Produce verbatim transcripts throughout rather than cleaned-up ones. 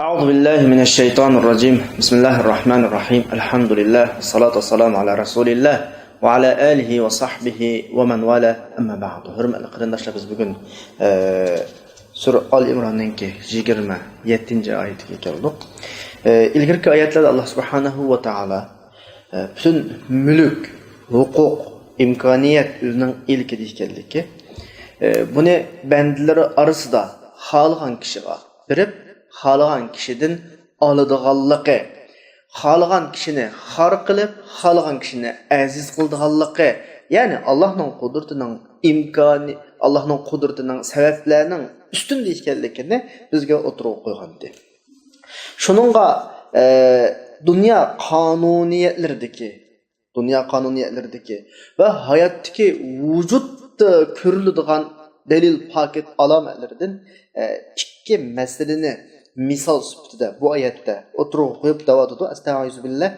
أعوذ بالله من الشيطان الرجيم. بسم الله الرحمن الرحيم. الحمد لله. والصلاة والسلام على رسول الله وعلى آله وصحبه ومن والاه. أما بعد. ھۆرمەتلىك قېرىنداشلار، بىز بۈگۈن، ئە، سۈرە ئال ئىمراننىڭكى يىگىرمە يەتتىنچى ئايىتىگە كەلدۇق. ئە، ئىلگىرىكى ئايەتلەردە ئاللا سۇبھانەھۇ ۋە تائالا، ئە، پۈتۈن مۈلۈك، ھوقۇق، ئىمكانىيەت ئۆزىنىڭ ئىلكىدە ئىكەنلىكى، ئە، بۇنى بەندىلىرى ئارىسىدا خالىغان كىشىغا بېرىپ، خالىغان كىشىدىن ئالىدىغانلىقى، خالىغان كىشىنى خار قىلىپ، خالىغان كىشىنى ئەزىز قىلىدىغانلىقى، يەنى ئاللانىڭ قۇدرىتىنىڭ ئىمكانى، ئاللانىڭ قۇدرىتىنىڭ سەۋەبلەرنىڭ ئۈستۈندە ئىكەنلىكىنى بىزگە ئوتتۇرىغا قويغانىدى. شۇنىڭغا، ئە، دۇنيا قانۇنىيەتلىرىدىكى، دۇنيا قانۇنىيەتلىرىدىكى ۋە ھاياتتىكى ۋۇجۇدتا كۆرۈلىدىغان دەلىل پاكىت ئالامەتلىرىدىن، ئە، ئىككى مەسىلىنى مىسال سۈپىتىدە بۇ ئايەتتە ئوتتۇرىغا قويۇپ دەۋاتىدۇ. ئەستەئىزۇ بىللە.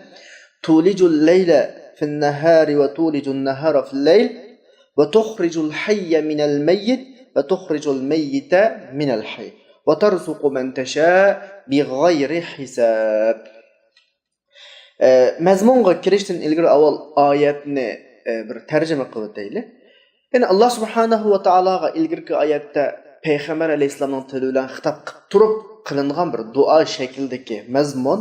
تۇلىجۇل لەيلە فىن نەھارى ۋە تۇلىجۇن نەھارە فىل لەيل ۋە تۇخرىجۇل ھەييە مىنەل مەييىت ۋە تۇخرىجۇل مەييىتە مىنەل ھەي ۋە تەرزۇقۇ مەن تەشا بىغەيرى ھىساب. ئە، مەزمۇنغا كىرىشتىن ئىلگىرى ئاۋۋال ئايەتنى، ئە، بىر تەرجىمە قىلىۋېتەيلى. يەنى، ئاللا سۇبھانەھۇ ۋە تائالاغا ئىلگىرىكى ئايەتتە پەيغەمبەر ئەلەيھىسسالامنىڭ تىلى بىلەن خىتاب قىلىپ تۇرۇپ قىلىنغان بىر دۇئا شەكلىدىكى مەزمۇن،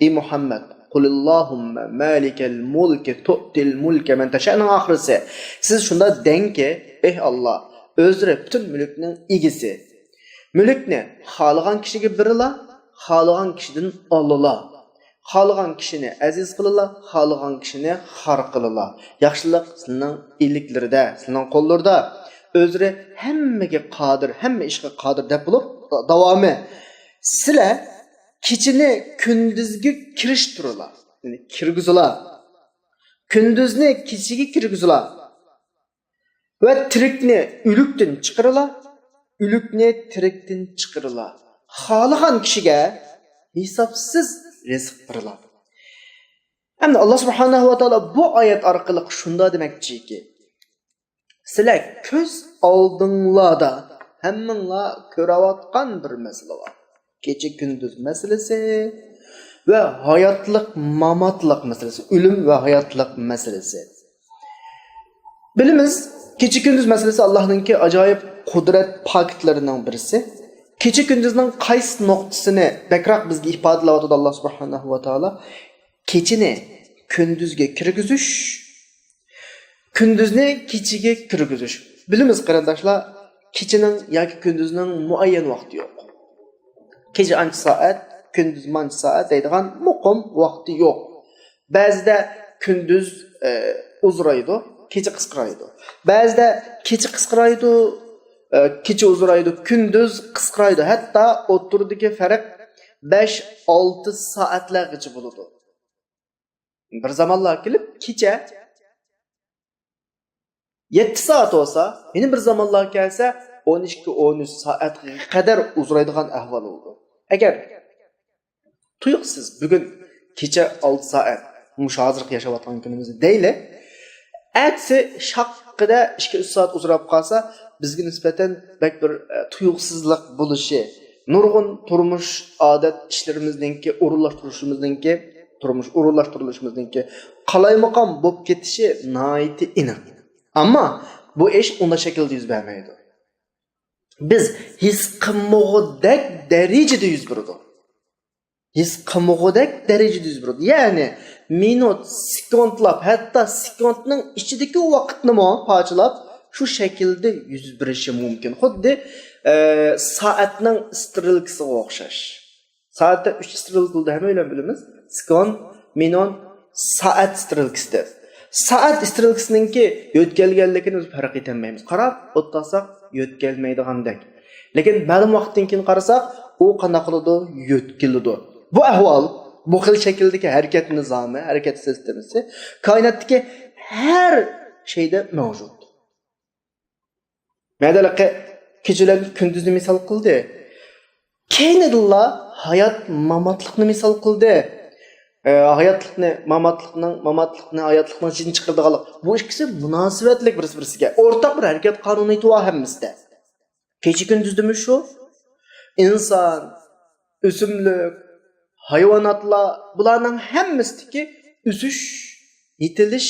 ئى مۇھەممەد، قۇلىللاھۇممە مالىكەل مۇلكى تۇئتىل مۇلكە مەن تەشائنىڭ ئاخىرىسى. سىز شۇنداق دەڭكى، ئەي ئاللا، ئۆزرە پۈتۈن مۈلۈكنىڭ ئىگىسى. مۈلۈكنى خالىغان كىشىگە بېرىلا، خالىغان كىشىدىن ئالىلا. خالىغان كىشىنى ئەزىز قىلىلا، خالىغان كىشىنى خار قىلىلا. ياخشىلىق سىلىنىڭ ئىلىكلىرىدە، سىلىنىڭ قوللىرىدا. ئۆزرە ھەممىگە قادىر، ھەممە ئىشقا قادىر دەپ بولۇپ، داۋامى. سىلەر كېچىنى كۈندۈزگە كىرىشتۈرۈلا. يەنى كىرگۈزۈلا. كۈندۈزنى كېچىگە كىرگۈزۈلا. ۋە تىرىكنى ئۆلۈكتىن چىقىرىلا، ئۆلۈكنى تىرىكتىن چىقىرىلا. خالىغان كىشىگە ھېسابسىز رىزىق بېرىلا. ئەمدى ئاللا سۇبھانەھۇ ۋە تائالا بۇ ئايەت ئارقىلىق شۇنداق دېمەكچىكى، سىلەر كۆز ئالدىڭلاردا ھەممىڭلار كۆرۈۋاتقان بىر مەسىلە بار. كېچە-كۈندۈز مەسىلىسى ۋە ھاياتلىق-ماماتلىق مەسىلىسى، ئۆلۈم ۋە ھاياتلىق مەسىلىسى. بىلىمىز، كېچە-كۈندۈز مەسىلىسى ئاللانىڭكى ئاجايىپ قۇدرەت پاكىتلىرىنىڭ بىرسى. كېچە-كۈندۈزنىڭ قايسى نۇقتىسىنى بەكرەك بىزگە ئىپادىلەۋاتىدۇ ئاللا سۇبھانەھۇ ۋە تائالا؟ كېچىنى كۈندۈزگە كىرگۈزۈش، كۈندۈزنى كېچىگە كىرگۈزۈش. بىلىمىز، قېرىنداشلار، كېچىنىڭ ياكى كۈندۈزنىڭ مۇئەييەن ۋاقتى يوق. كېچە ئانچە سائەت، كۈندۈز مانچە سائەت دەيدىغان مۇقىم ۋاقتى يوق. بەزىدە كۈندۈز، ئە، ئۇزىرايدۇ، كېچە قىسقىرايدۇ. بەزىدە كېچە قىسقىرايدۇ، ئە، كېچە ئۇزىرايدۇ، كۈندۈز قىسقىرايدۇ. ھەتتا ئوتتۇرىدىكى پەرق بەش، ئالتە سائەتلەرگىچە بولىدۇ. بىر زامانلار كېلىپ كېچە يەتتە سائەت بولسا، يەنە بىر زامانلار كەلسە، ئون ئىككى، ئون ئۈچ سائەتكە قەدەر ئۇزىرايدىغان ئەھۋال بولىدۇ. ئەگەر تۇيۇقسىز بۈگۈن كېچە ئالتە سائەت، مۇشۇ ھازىرقى ياشاۋاتقان كۈنىمىزدە دەيلى، ئەتىسى شاققىدە ئىككى، ئۈچ سائەت ئۇزىراپ قالسا، بىزگە نىسبەتەن بەك بىر، ئە، تۇيۇقسىزلىق بولۇشى، نۇرغۇن تۇرمۇش ئادەت ئىشلىرىمىزنىڭكى، ئورۇنلاشتۇرۇشىمىزنىڭكى، تۇرمۇش ئورۇنلاشتۇرۇلۇشىمىزنىڭكى قالايمىقان بولۇپ كېتىشى ناھايىتى ئېنىق. ئەمما بۇ ئىش ئۇنداق شەكىلدە يۈز بەرمەيدۇ. بىز ھېس قىلمىغۇدەك دەرىجىدە يۈز بېرىدۇ. ھېس قىلمىغۇدەك دەرىجىدە يۈز بېرىدۇ. يەنى مىنۇت، سېكۇنتلاپ، ھەتتا سېكۇنتنىڭ ئىچىدىكى ۋاقىتنىمۇ پارچىلاپ، شۇ شەكىلدە يۈز بېرىشى مۇمكىن. خۇددى، ئە، سائەتنىڭ سترېلكىسىغا ئوخشاش. سائەتتە ئۈچ سترېلكا بولىدۇ، ھەممەيلەن بىلىمىز. سېكۇنت، مىنۇت، سائەت سترېلكىسى دەپ. سائەت سترېلكىسىنىڭكى يۆتكەلگەنلىكىنى بىز پەرق ئېتەلمەيمىز. قاراپ ئولتۇرساق يۆتكەلمەيدىغاندەك. لېكىن مەلۇم ۋاقىتتىن كېيىن قارىساق، ئۇ قانداق قىلىدۇ؟ يۆتكىلىدۇ. بۇ ئەھۋال، بۇ خىل شەكىلدىكى ھەرىكەت نىزامى، ھەرىكەت سىستېمىسى كائىناتتىكى ھەر شەيدە مەۋجۇت. مەدەلىقى كېچىلەرنى كۈندۈزنى مىسال قىلدى. كەينىدىنلا ھايات ماماتلىقنى مىسال قىلدى. ئە، ھاياتلىقنى ماماتلىقنىڭ، ماماتلىقنى ھاياتلىقنىڭ ئىچىدىن چىقىرىدىغانلىق. بۇ ئىككىسى مۇناسىۋەتلىك بىرسى-بىرسىگە. ئورتاق بىر ھەرىكەت قانۇنىيىتى بار ھەممىسىدە. كېچە كۈندۈزدىمۇ شۇ. ئىنسان ئۆسۈملۈك، ھايۋاناتلار، بۇلارنىڭ ھەممىسىدىكى ئۆسۈش، يېتىلىش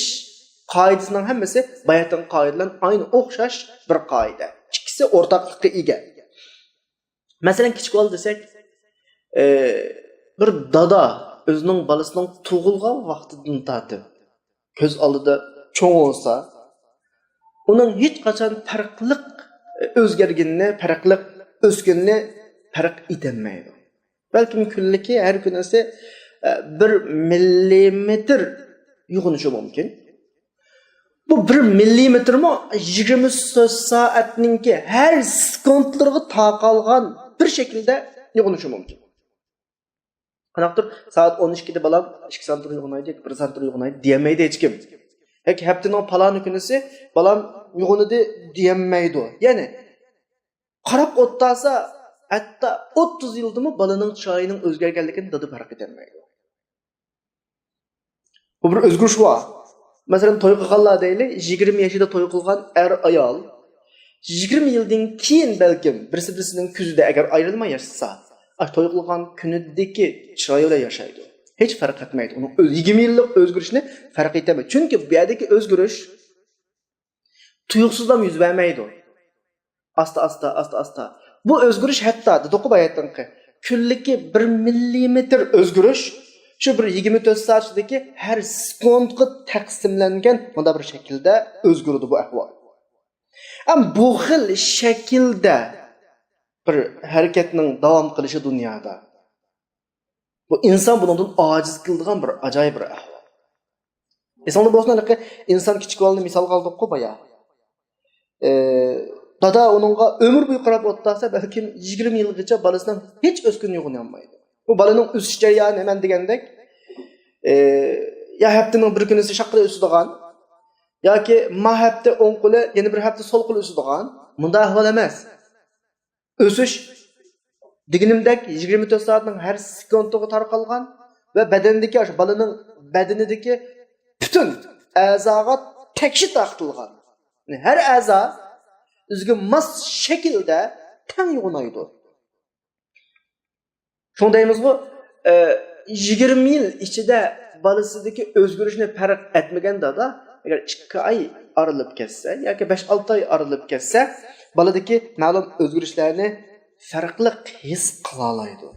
قائىدىسىنىڭ ھەممىسى باياتىنقى قائىدە بىلەن ئاينى ئوخشاش بىر قائىدە. ئىككىسى ئورتاقلىققا ئىگە. مەسىلەن، كىچىك بالا دېسەك، ئى، بىر دادا ئۆزىنىڭ بالىسىنىڭ تۇغۇلغان ۋاقتىدىن تارتىپ كۆز ئالدىدا چوڭ بولسا، ئۇنىڭ ھېچقاچان پەرقلىق ئۆزگەرگىنىنى، پەرقلىق ئۆسكىنىنى پەرق ئېتەلمەيدۇ. بەلكىم كۈنلۈكى ھەر كۈنىسى، ئە، بىر مىللىمېتىر يوغىنىشى مۇمكىن. بۇ بىر مىللىمېتىرمۇ يىگىرمە تۆت سائەتنىڭكى ھەر سېكۇنتلىرىغا تاقالغان بىر شەكىلدە يوغىنىشى مۇمكىن. قانداقتۇر سائەت ئون ئىككىدە بالام ئىككى سانتىمېتىر يوغىنايدۇ، بىر سانتىمېتىر يوغىنايدۇ دېيەلمەيدۇ ھېچكىم. ياكى ھەپتىنىڭ پالانى كۈنىسى بالام يوغىنىدى دېيەلمەيدۇ. يەنى قاراپ ئولتۇرسا، ھەتتا ئوتتۇز يىلدىمۇ بالىنىڭ چىرايىنىڭ ئۆزگەرگەنلىكىنى دادا پەرق ئېتەلمەيدۇ. بۇ بىر ئۆزگىرىش بار. مەسىلەن، توي قىلغانلار دەيلى، يىگىرمە يېشىدا توي قىلغان ئەر ئايال يىگىرمە يىلدىن كېيىن بەلكىم بىرسى بىرسىنىڭ كۆزىدە ئەگەر ئايرىلماي ياشىسا، ئاشۇ توي قىلغان كۈنىدىكى چىرايى بىلەن ياشايدۇ. ھېچ پەرق ئەتمەيدۇ. ئۇنىڭ ئۆز يىگىرمە يىللىق ئۆزگىرىشىنى پەرق ئېتەلمەيدۇ. چۈنكى بۇ يەردىكى ئۆزگىرىش تۇيۇقسىزلا يۈز بەرمەيدۇ. ئاستا، ئاستا، ئاستا، ئاستا. بۇ ئۆزگىرىش ھەتتا دېدۇققۇ باياتىنقى كۈنلۈكى بىر مىللىمېتىر ئۆزگىرىش شۇ بىر يىگىرمە تۆت سائەت ئىچىدىكى ھەر سېكۇنتقا تەقسىملەنگەن مۇنداق بىر شەكىلدە ئۆزگىرىدۇ بۇ ئەھۋال. ئەم بۇ خىل شەكىلدە بىر ھەرىكەتنىڭ داۋام قىلىشى دۇنيادا بۇ ئىنسان بۇنىڭدىن ئاجىز قىلىدىغان بىر ئاجايىپ بىر ئەھۋال. ئېسىڭدە بولسۇن، ھېلىقى ئىنسان كىچىك بالىنى مىسالغا ئالدۇققۇ بايا. ئى، دادا ئۇنىڭغا ئۆمۈر بويى قاراپ ئولتۇرسا، بەلكىم يىگىرمە يىلغىچە بالىسىنىڭ ھېچ ئۆسكىنى يوغىنىيالمايدۇ. بۇ بالىنىڭ ئۆسۈش جەريانى مەن دېگەندەك، ئى، يا ھەپتىنىڭ بىر كۈنىسى شاققىدە ئۆسىدىغان، ياكى ما ھەپتە ئوڭ قولى، يەنە بىر ھەپتە سول قولى ئۆسىدىغان، مۇنداق ئەھۋال ئەمەس. ئۆسۈش دېگىنىمدەك يىگىرمە تۆت سائەتنىڭ ھەر سېكۇنتىغا تارقالغان ۋە بەدەندىكى، ئاشۇ بالىنىڭ بەدىنىدىكى پۈتۈن ئەزاغا تەكشى تارقىتىلغان. ھەر ئەزا ئۆزىگە ماس شەكىلدە تەڭ يوغىنايدۇ. شۇڭا دەيمىزغۇ، ئە، يىگىرمە يىل ئىچىدە بالىسىدىكى ئۆزگىرىشنى پەرق ئەتمىگەن دادا، ئەگەر ئىككى ئاي ئارىلىپ كەتسە ياكى بەش ئالتە ئاي ئارىلىپ كەتسە، بالىدىكى مەلۇم ئۆزگىرىشلەرنى پەرقلىق ھېس قىلالايدۇ.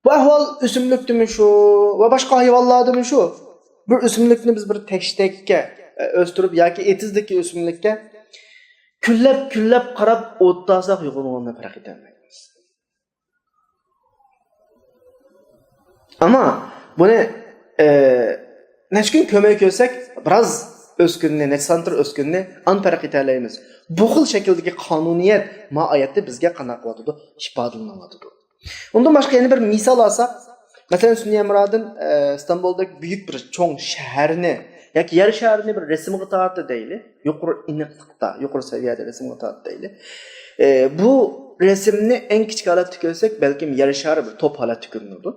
بۇ ئەھۋال ئۆسۈملۈكتىمۇ شۇ ۋە باشقا ھايۋانلاردىمۇ شۇ. بىر ئۆسۈملۈكنى بىز بىر تەشتەككە، ئە، ئۆستۈرۈپ ياكى ئېتىزدىكى ئۆسۈملۈككە كۈنلەپ، كۈنلەپ قاراپ ئولتۇرساق يوغىنىغىنىنى پەرق ئېتەلمەيمىز. ئەمما بۇنى، ئە، نەچچە كۈن كۆرمەي كۆرسەك، بىراز ئۆسكىنىنى، نەچچە سانتىمېتىر ئۆسكىنىنى ئان پەرق ئېتەلەيمىز. بۇ خىل شەكىلدىكى قانۇنىيەت ما ئايەتتە بىزگە قانداق قىلىۋاتىدۇ؟ ئىپادىلىنىۋاتىدۇ. ئۇندىن باشقا يەنە بىر مىسال ئالساق، مەسىلەن، سۈنئىي ھەمراھدىن، ئە، ئىستانبۇلدەك بۈيۈك بىر چوڭ شەھەرنى ياكى يەر شارىنى بىر رەسىمگە تارتتى دەيلى. يۇقىرى ئېنىقلىقتا، يۇقىرى سەۋىيەدە رەسىمگە تارتتى دەيلى. ئە، بۇ رەسىمنى ئەڭ كىچىك ھالەتتە كۆرسەك، بەلكىم يەر شارى بىر توپ ھالەتتە كۆرۈنىدۇ.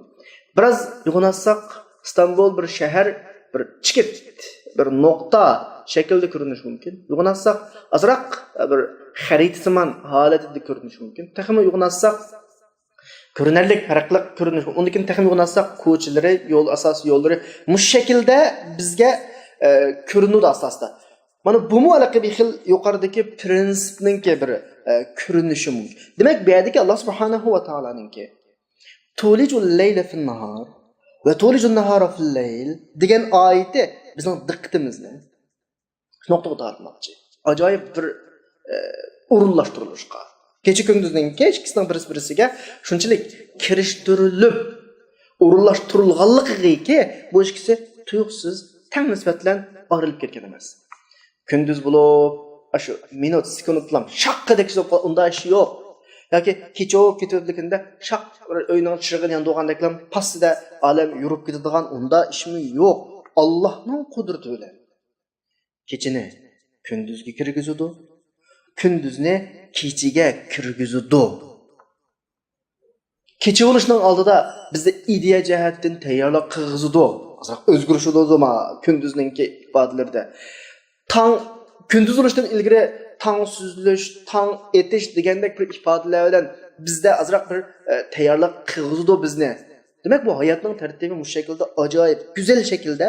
بىراز يوغىناتساق، ئىستانبۇل بىر شەھەر، بىر چېكىت، بىر نۇقتا شەكلىدە كۆرۈنۈشى مۇمكىن. يوغىناتساق، ئازراق بىر خەرىتىسىمان ھالەتتە كۆرۈنۈشى مۇمكىن. تېخىمۇ يوغىناتساق، كۆرۈنەرلىك پەرقلىق كۆرۈنۈش. ئۇندىن كېيىن تېخىمۇ يوغىناتساق، كوچىلىرى، يول، ئاساسىي يوللىرى مۇشۇ شەكىلدە بىزگە، ئە، كۆرۈنىدۇ ئاستا-ئاستا. مانا بۇمۇ ھېلىقى بىر خىل يۇقىرىدىكى پرىنسىپنىڭكى بىر، ئە، كۆرۈنۈشى مۇمكىن. دېمەك، بۇ يەردىكى ئاللا سۇبھانەھۇ ۋە تائالانىڭكى تۇلىجۇل لەيلە فىن ناھار ۋە تۇلىجۇن ناھارا فىل لەيل دېگەن ئايىتى بىزنىڭ دىققىتىمىزنى شۇ نۇقتىغا تارتماقچى. ئاجايىپ بىر، ئە، ئورۇنلاشتۇرۇلۇشقا. كېچە كۈندۈزنىڭكى ئىككىسىنىڭ بىرسى بىرسىگە شۇنچىلىك كىرىشتۈرۈلۈپ ئورۇنلاشتۇرۇلغانلىقىغىكى، بۇ ئىككىسى تۇيۇقسىز تەڭ نىسبەت بىلەن ئايرىلىپ كەتكەن ئەمەس. كۈندۈز بولۇپ، ئاشۇ مىنۇت، سېكۇنتلام شاققىدەك سوزۇپ قال-، ئۇنداق ئىش يوق. ياكى كېچە بولۇپ كېتىۋېتىدىكىنىدە شاق بىر ئۆينىڭ چىرىغىنى ياندۇرغاندەكلا پاسسىدە ئالەم يورۇپ كېتىدىغان ئۇنداق ئىشمۇ يوق. ئاللانىڭ قۇدرىتى بىلەن. كېچىنى كۈندۈزگە كىرگۈزىدۇ، كۈندۈزنى كېچىگە كىرگۈزىدۇ. كېچە بولۇشنىڭ ئالدىدا بىزدە ئىدىيە جەھەتتىن تەييارلىق قىلغۇزىدۇ. ئازراق ئۆزگىرىش بولىدۇ ما كۈندۈزنىڭكى ئىپادىلىرىدە. تاڭ كۈندۈز ئۇرۇشتىن ئىلگىرى تاڭ سۈزۈلۈش، تاڭ ئېتىش دېگەندەك بىر ئىپادىلەر بىلەن بىزدە ئازراق بىر، ئە، تەييارلىق قىلغۇزىدۇ بىزنى. دېمەك، بۇ ھاياتنىڭ تەرتىپى مۇشۇ شەكىلدە ئاجايىپ گۈزەل شەكىلدە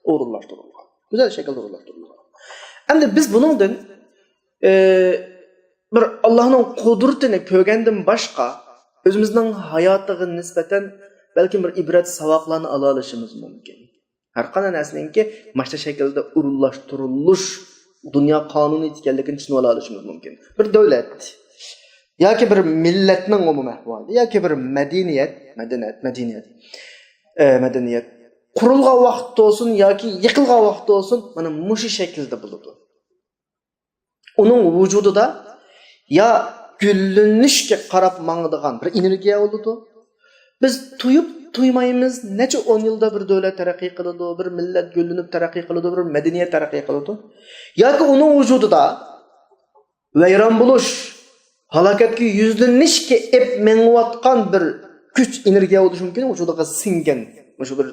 ئورۇنلاشتۇرۇلغان. گۈزەل شەكىلدە ئورۇنلاشتۇرۇلغان. ئەمدى بىز بۇنىڭدىن، ئە، بىر ئاللاھنىڭ قۇدرىتىنى كۆرگەندىن باشقا، ئۆزىمىزنىڭ ھاياتىغا نىسبەتەن بەلكىم بىر ئىبرەت ساۋاقلارنى ئالالىشىمىز مۇمكىن. ھەر قانداق نەرسىنىڭكى ماشۇ شەكىلدە ئورۇنلاشتۇرۇلۇش دۇنيا قانۇنىيىتى ئىكەنلىكىنى چۈشىنىۋالالىشىمىز مۇمكىن. بىر دۆلەت ياكى بىر مىللەتنىڭ ئومۇمىي ئەھۋالى ياكى بىر مەدەنىيەت، مەدەنىيەت، مەدەنىيەت، ئە، مەدەنىيەت قۇرۇلغان ۋاقىتتا بولسۇن ياكى يىقىلغان ۋاقىتتا بولسۇن، مانا مۇشۇ شەكىلدە بولىدۇ. ئۇنىڭ ۋۇجۇدىدا يا گۈللىنىشكە قاراپ ماڭىدىغان بىر ئېنېرگىيە بولىدۇ. بىز تۇيۇپ تۇيمايمىز، نەچچە ئون يىلدا بىر دۆلەت تەرەققىي قىلىدۇ، بىر مىللەت گۈللىنىپ تەرەققىي قىلىدۇ، بىر مەدەنىيەت تەرەققىي قىلىدۇ. ياكى ئۇنىڭ ۋۇجۇدىدا ۋەيران بولۇش، ھالاكەتكە يۈزلىنىشكە ئېپ مېڭىۋاتقان بىر كۈچ، ئېنېرگىيە بولۇشى مۇمكىن، ۋۇجۇدىغا سىڭگەن، مۇشۇ بىر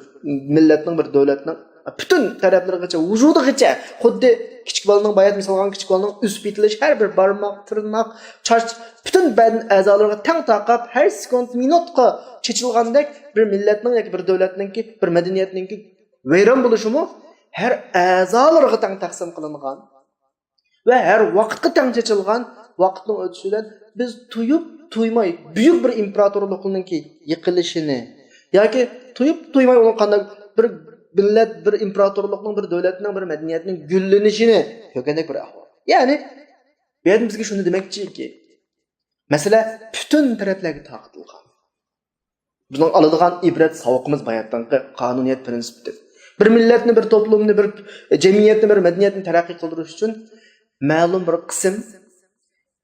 مىللەتنىڭ، بىر دۆلەتنىڭ پۈتۈن تەرەپلىرىغىچە، ۋۇجۇدىغىچە، خۇددى كىچىك بالىنىڭ، بايا مىسال ئالغان كىچىك بالىنىڭ ئۆسۈپ يېتىلىش، ھەر بىر بارماق، تىرناق، چاچ، پۈتۈن بەدەن ئەزالىرىغا تەڭ تارقاپ، ھەر سېكۇنت، مىنۇتقا چېچىلغاندەك بىر مىللەتنىڭ ياكى بىر دۆلەتنىڭكى، بىر مەدەنىيەتنىڭكى ۋەيران بولۇشىمۇ ھەر ئەزالىرىغا تەڭ تەقسىم قىلىنغان ۋە ھەر ۋاقىتقا تەڭ چېچىلغان ۋاقىتنىڭ ئۆتۈشى بىلەن بىز تۇيۇپ تۇيماي بۈيۈك بىر ئىمپېراتورلۇقنىڭكى يىقىلىشىنى ياكى تۇيۇپ تۇيماي ئۇنىڭ قانداق بىر مىللەت، بىر ئىمپېراتورلۇقنىڭ، بىر دۆلەتنىڭ، بىر مەدەنىيەتنىڭ گۈللىنىشىنى كۆرگەندەك بىر ئەھۋال. يەنى بۇ يەردىن بىزگە شۇنى دېمەكچىكى، مەسىلە پۈتۈن تەرەپلەرگە تارقىتىلغان. بىزنىڭ ئالىدىغان ئىبرەت ساۋىقىمىز باياتىنقى قانۇنىيەت پىرىنسىپتىن. بىر مىللەتنى، بىر توپلۇمنى، بىر جەمئىيەتنى، بىر مەدەنىيەتنى تەرەققىي قىلدۇرۇش ئۈچۈن مەلۇم بىر قىسىم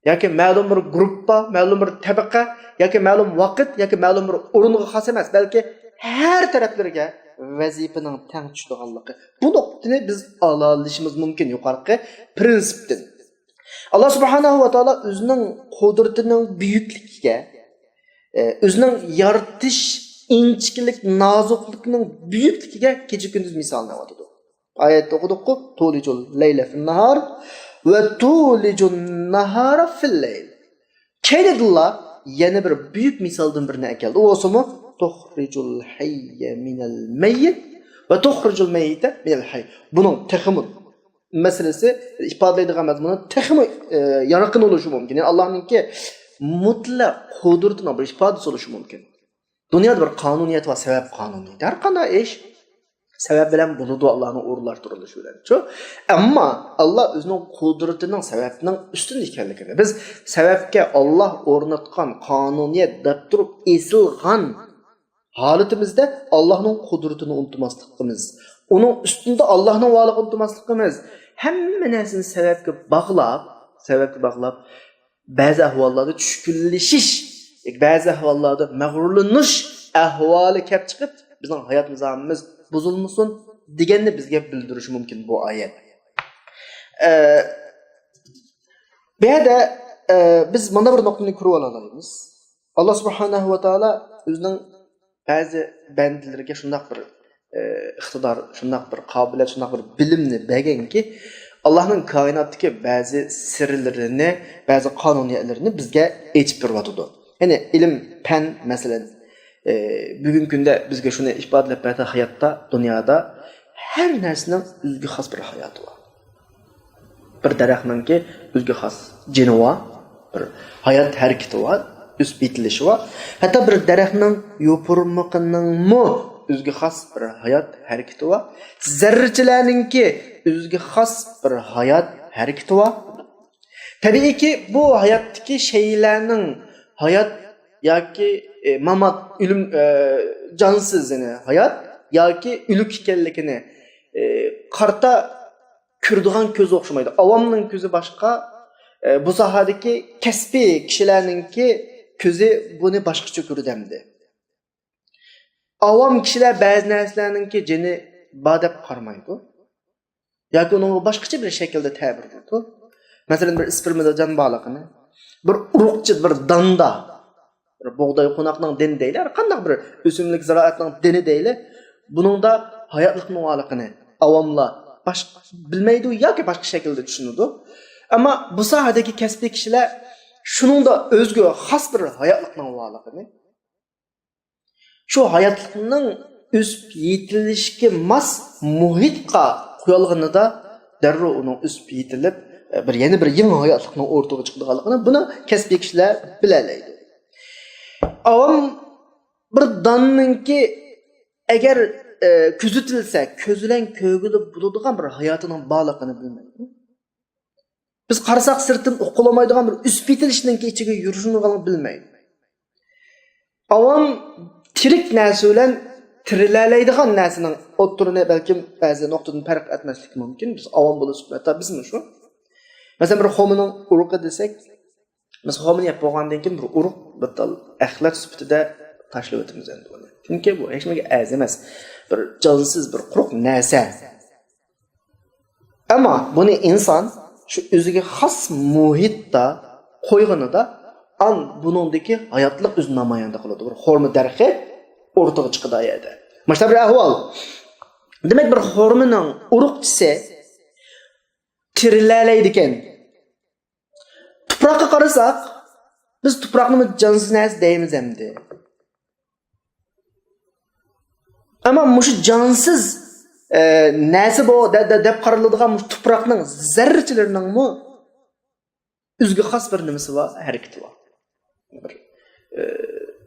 ياكى مەلۇم بىر گۇرۇپپا، مەلۇم بىر تەبىقە ياكى مەلۇم ۋاقىت ياكى مەلۇم بىر ئورۇنغا خاس ئەمەس، بەلكى ھەر تەرەپلىرىگە ۋەزىپىنىڭ تەڭ چۈشىدىغانلىقى. بۇ نۇقتىنى بىز ئالالىشىمىز مۇمكىن يۇقىرىقى پىرىنسىپتىن. ئاللا سۇبھانەھۇ ۋە تائالا ئۆزىنىڭ قۇدرىتىنىڭ بۈيۈكلۈكىگە، ئۆزىنىڭ يارىتىش ئىنچىكىلىك، نازۇكلۇقىنىڭ بۈيۈكلۈكىگە كېچە كۈندۈز مىسالنى ئەۋاتىدۇ. ئايەتتە ئوقۇدۇققۇ، تۇلىجۇل لەيلە فىن ناھار ۋە تۇلىجۇن ناھارا فىل لەيل. كەينىدىنلا يەنە بىر بۈيۈك مىسالدىن بىرنى ئەكەلدى. ئۇ بولسىمۇ، تۇخرىجۇل ھەييە مىنەل مەييىت ۋە تۇخرىجۇل مەييىتە مىنەل ھەي. بۇنىڭ تېخىمۇ مەسىلىسى، ئىپادىلەيدىغان مەزمۇنى تېخىمۇ، ئە، يارقىن بولۇشى مۇمكىن. يەنى ئاللانىڭكى مۇتلەق قۇدرىتىنىڭ بىر ئىپادىسى بولۇشى مۇمكىن. دۇنيادا بىر قانۇنىيەت بار، سەۋەب قانۇنىيىتى. ھەر قانداق ئىش سەۋەب بىلەن بولىدۇ، ئاللانىڭ ئورۇنلاشتۇرۇلۇشى بىلەن. شۇ. ئەمما ئاللا ئۆزىنىڭ قۇدرىتىنىڭ سەۋەبنىڭ ئۈستۈن ئىكەنلىكىنى، بىز سەۋەبكە ئاللا ئورناتقان قانۇنىيەت دەپ تۇرۇپ ئېسىلغان ھالىتىمىزدە ئاللانىڭ قۇدرىتىنى ئۇنتۇماسلىقىمىز، ئۇنىڭ ئۈستىدە ئاللانىڭ بارلىقىنى ئۇنتۇماسلىقىمىز، ھەممە نەرسىنى سەۋەبكە باغلاپ، سەۋەبكە باغلاپ، بەزى ئەھۋاللاردا چۈشكۈنلىشىش، بەزى ئەھۋاللاردا مەغرۇرلىنىش ئەھۋالى كەپ چىقىپ، بىزنىڭ ھايات نىزامىمىز بۇزۇلمىسۇن دېگەننى بىزگە بىلدۈرۈشى مۇمكىن بۇ ئايەت. ئە، بۇ يەردە، ئە، بىز مانا بىر نۇقتىنى كۆرۈپ ئالالايمىز. ئاللا سۇبھانەھۇ ۋە تائالا ئۆزىنىڭ بەزى بەندىلىرىگە شۇنداق بىر، ئە، ئىقتىدار، شۇنداق بىر قابىلىيەت، شۇنداق بىر بىلىمنى بەرگەنكى، ئاللانىڭ كائىناتتىكى بەزى سىرلىرىنى، بەزى قانۇنىيەتلىرىنى بىزگە ئېچىپ بېرىۋاتىدۇ. يەنى ئىلىم، پەن، مەسىلەن، ئە، بۈگۈنكى كۈندە بىزگە شۇنى ئىپادىلەپ بەردى، ھاياتتا، دۇنيادا ھەر نەرسىنىڭ ئۆزىگە خاس بىر ھاياتى بار. بىر دەرەخنىڭكى ئۆزىگە خاس جېنى بار، بىر ھايات ھەرىكىتى بار، ئۆسۈپ يېتىلىشى بار. ھەتتا بىر دەرەخنىڭ يوپۇرمىقىنىڭمۇ ئۆزىگە خاس بىر ھايات ھەرىكىتى بار. زەررىچىلەرنىڭكى ئۆزىگە خاس بىر ھايات ھەرىكىتى بار. تەبىئىيكى، بۇ ھاياتتىكى شەيئىلەرنىڭ ھايات ياكى، ئە، مامات، ئۆلۈم، ئە، جانسىز، يەنى ھايات ياكى ئۆلۈك ئىكەنلىكىنى، ئە، قارىتا كۆرىدىغان كۆز ئوخشىمايدۇ. ئاۋامنىڭ كۆزى باشقا، ئە، بۇ ساھەدىكى كەسپىي كىشىلەرنىڭكى كۆزى بۇنى باشقىچە كۆرىدۇ ئەمدى. ئاۋام كىشىلەر بەزى نەرسىلەرنىڭكى جېنى بار دەپ قارىمايدۇ. ياكى ئۇنىڭغا باشقىچە بىر شەكىلدە تەبىر قىلىدۇ. مەسىلەن، بىر ئىسپېرمىدا جان بارلىقىنى، بىر ئۇرۇقچى، بىر داندا، بىر بۇغداي قوناقنىڭ دېنى دەيلى، ھەر قانداق بىر ئۆسۈملۈك زىرائەتنىڭ دېنى دەيلى، بۇنىڭدا ھاياتلىقنىڭ بارلىقىنى ئاۋاملار باشقا بىلمەيدۇ ياكى باشقا شەكىلدە چۈشىنىدۇ. ئەمما بۇ ساھەدىكى كەسپىي كىشىلەر شۇنىڭدا ئۆزىگە خاس بىر ھاياتلىقنىڭ بارلىقىنى، شۇ ھاياتلىقنىڭ ئۆسۈپ يېتىلىشىگە ماس مۇھىتقا قويۇلغىنىدا دەررۇ ئۇنىڭ ئۆسۈپ يېتىلىپ، بىر، يەنە بىر يېڭى ھاياتلىقنىڭ ئوتتۇرىغا چىقىدىغانلىقىنى بۇنى كەسپىي كىشىلەر بىلەلەيدۇ. ئاۋام بىر داننىڭكى ئەگەر، ئە، كۆزىتىلسە، كۆز بىلەن كۆرگىلى بولىدىغان بىر ھاياتىنىڭ بارلىقىنى بىلمەيدۇ. بىز قارىساق، سىرتتىن ئۇقۇلمايدىغان بىر ئۆسۈپ يېتىلىشنىڭكى ئىچىگە يۈرۈشىنىغانلىقىنى بىلمەيدۇ. ئاۋام تىرىك نەرسە بىلەن تىرىلەلەيدىغان نەرسىنىڭ ئوتتۇرىنى بەلكىم بەزى نۇقتىدىن پەرق ئەتمەسلىكى مۇمكىن. بىز ئاۋام بولۇش، ھەتتا بىزمۇ شۇ. مەسىلەن، بىر خورمىنىڭ ئۇرۇقى دېسەك، بىز خورمىنى يەپ بولغاندىن كېيىن بىر ئۇرۇق، بىر تال ئەخلەت سۈپىتىدە تاشلىۋېتىمىز ئەمدى ئۇنى. چۈنكى بۇ ھېچنېمىگە ئەرزىمەس. بىر جانسىز، بىر قۇرۇق نەرسە. ئەمما بۇنى ئىنسان شۇ ئۆزىگە خاس مۇھىتتا قويغىنىدا، ئان بۇنىڭدىكى ھاياتلىق ئۆزىنى نامايان قىلىدۇ. بىر خورما دەرىخى ئوتتۇرىغا چىقىدۇ ئۇ يەردە. مانا شۇنداق بىر ئەھۋال. دېمەك، بىر خورمىنىڭ ئۇرۇقچىسى تىرىلەلەيدىكەن. تۇپراققا قارىساق، بىز تۇپراقنىمۇ جانسىز نەرسە دەيمىز ئەمدى. ئەمما مۇشۇ جانسىز، ئە، نەرسە بۇ دە-، دە-، دەپ قارىلىدىغان مۇشۇ تۇپراقنىڭ زەررىچىلىرىنىڭمۇ ئۆزىگە خاس بىر نېمىسى بار، ھەرىكىتى بار. بىر، ئە،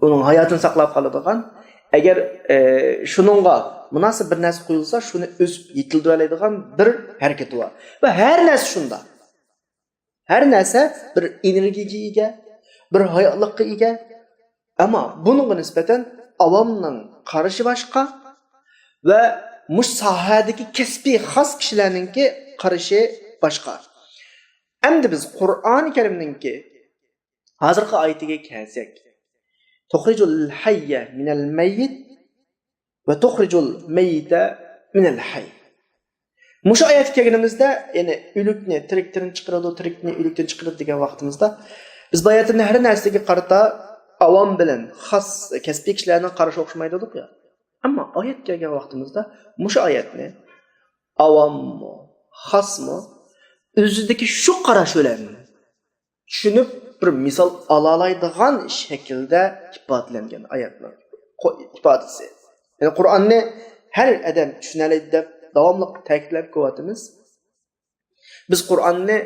ئۇنىڭ ھاياتىنى ساقلاپ قالىدىغان، ئەگەر، ئە، شۇنىڭغا مۇناسىپ بىر نەرسە قويۇلسا، شۇنى ئۆسۈپ يېتىلدۈرەلەيدىغان بىر ھەرىكىتى بار. ۋە ھەر نەرسە شۇنداق. ھەر نەرسە بىر ئېنېرگىيەگە ئىگە، بىر ھاياتلىققا ئىگە. ئەمما بۇنىڭغا نىسبەتەن ئاۋامنىڭ قارىشى باشقا ۋە مۇشۇ ساھەدىكى كەسپىي خاس كىشىلەرنىڭكى قارىشى باشقا. ئەمدى بىز قۇرئانى كەرىمنىڭكى ھازىرقى ئايىتىگە كەلسەك، تۇخرىجۇل ھەييە مىنەل مەييىت ۋە تۇخرىجۇل مەييىتە مىنەل ھەي. مۇشۇ ئايەتكە كەلگىنىمىزدە، يەنى ئۆلۈكنى تىرىكتىن چىقىرىدۇ، تىرىكنى ئۆلۈكتىن چىقىرىدۇ دېگەن ۋاقتىمىزدا، بىز بۇ ئايەتتىن ھەر نەرسىگە قارىتا ئاۋام بىلەن خاس كەسپىي كىشىلەرنىڭ قارىشى ئوخشىمايدۇ دېدۇق يا. ئەمما ئايەت كەلگەن ۋاقتىمىزدا مۇشۇ ئايەتنى ئاۋاممۇ، خاسمۇ ئۆزىدىكى شۇ قاراش بىلەن چۈشىنىپ، بىر مىسال ئالالايدىغان شەكىلدە ئىپادىلەنگەن ئايەتنىڭ قو-، ئىپادىسى. يەنى قۇرئاننى ھەر ئادەم چۈشىنەلەيدۇ دەپ داۋاملىق تەكىتلەپ كېلىۋاتىمىز. بىز قۇرئاننى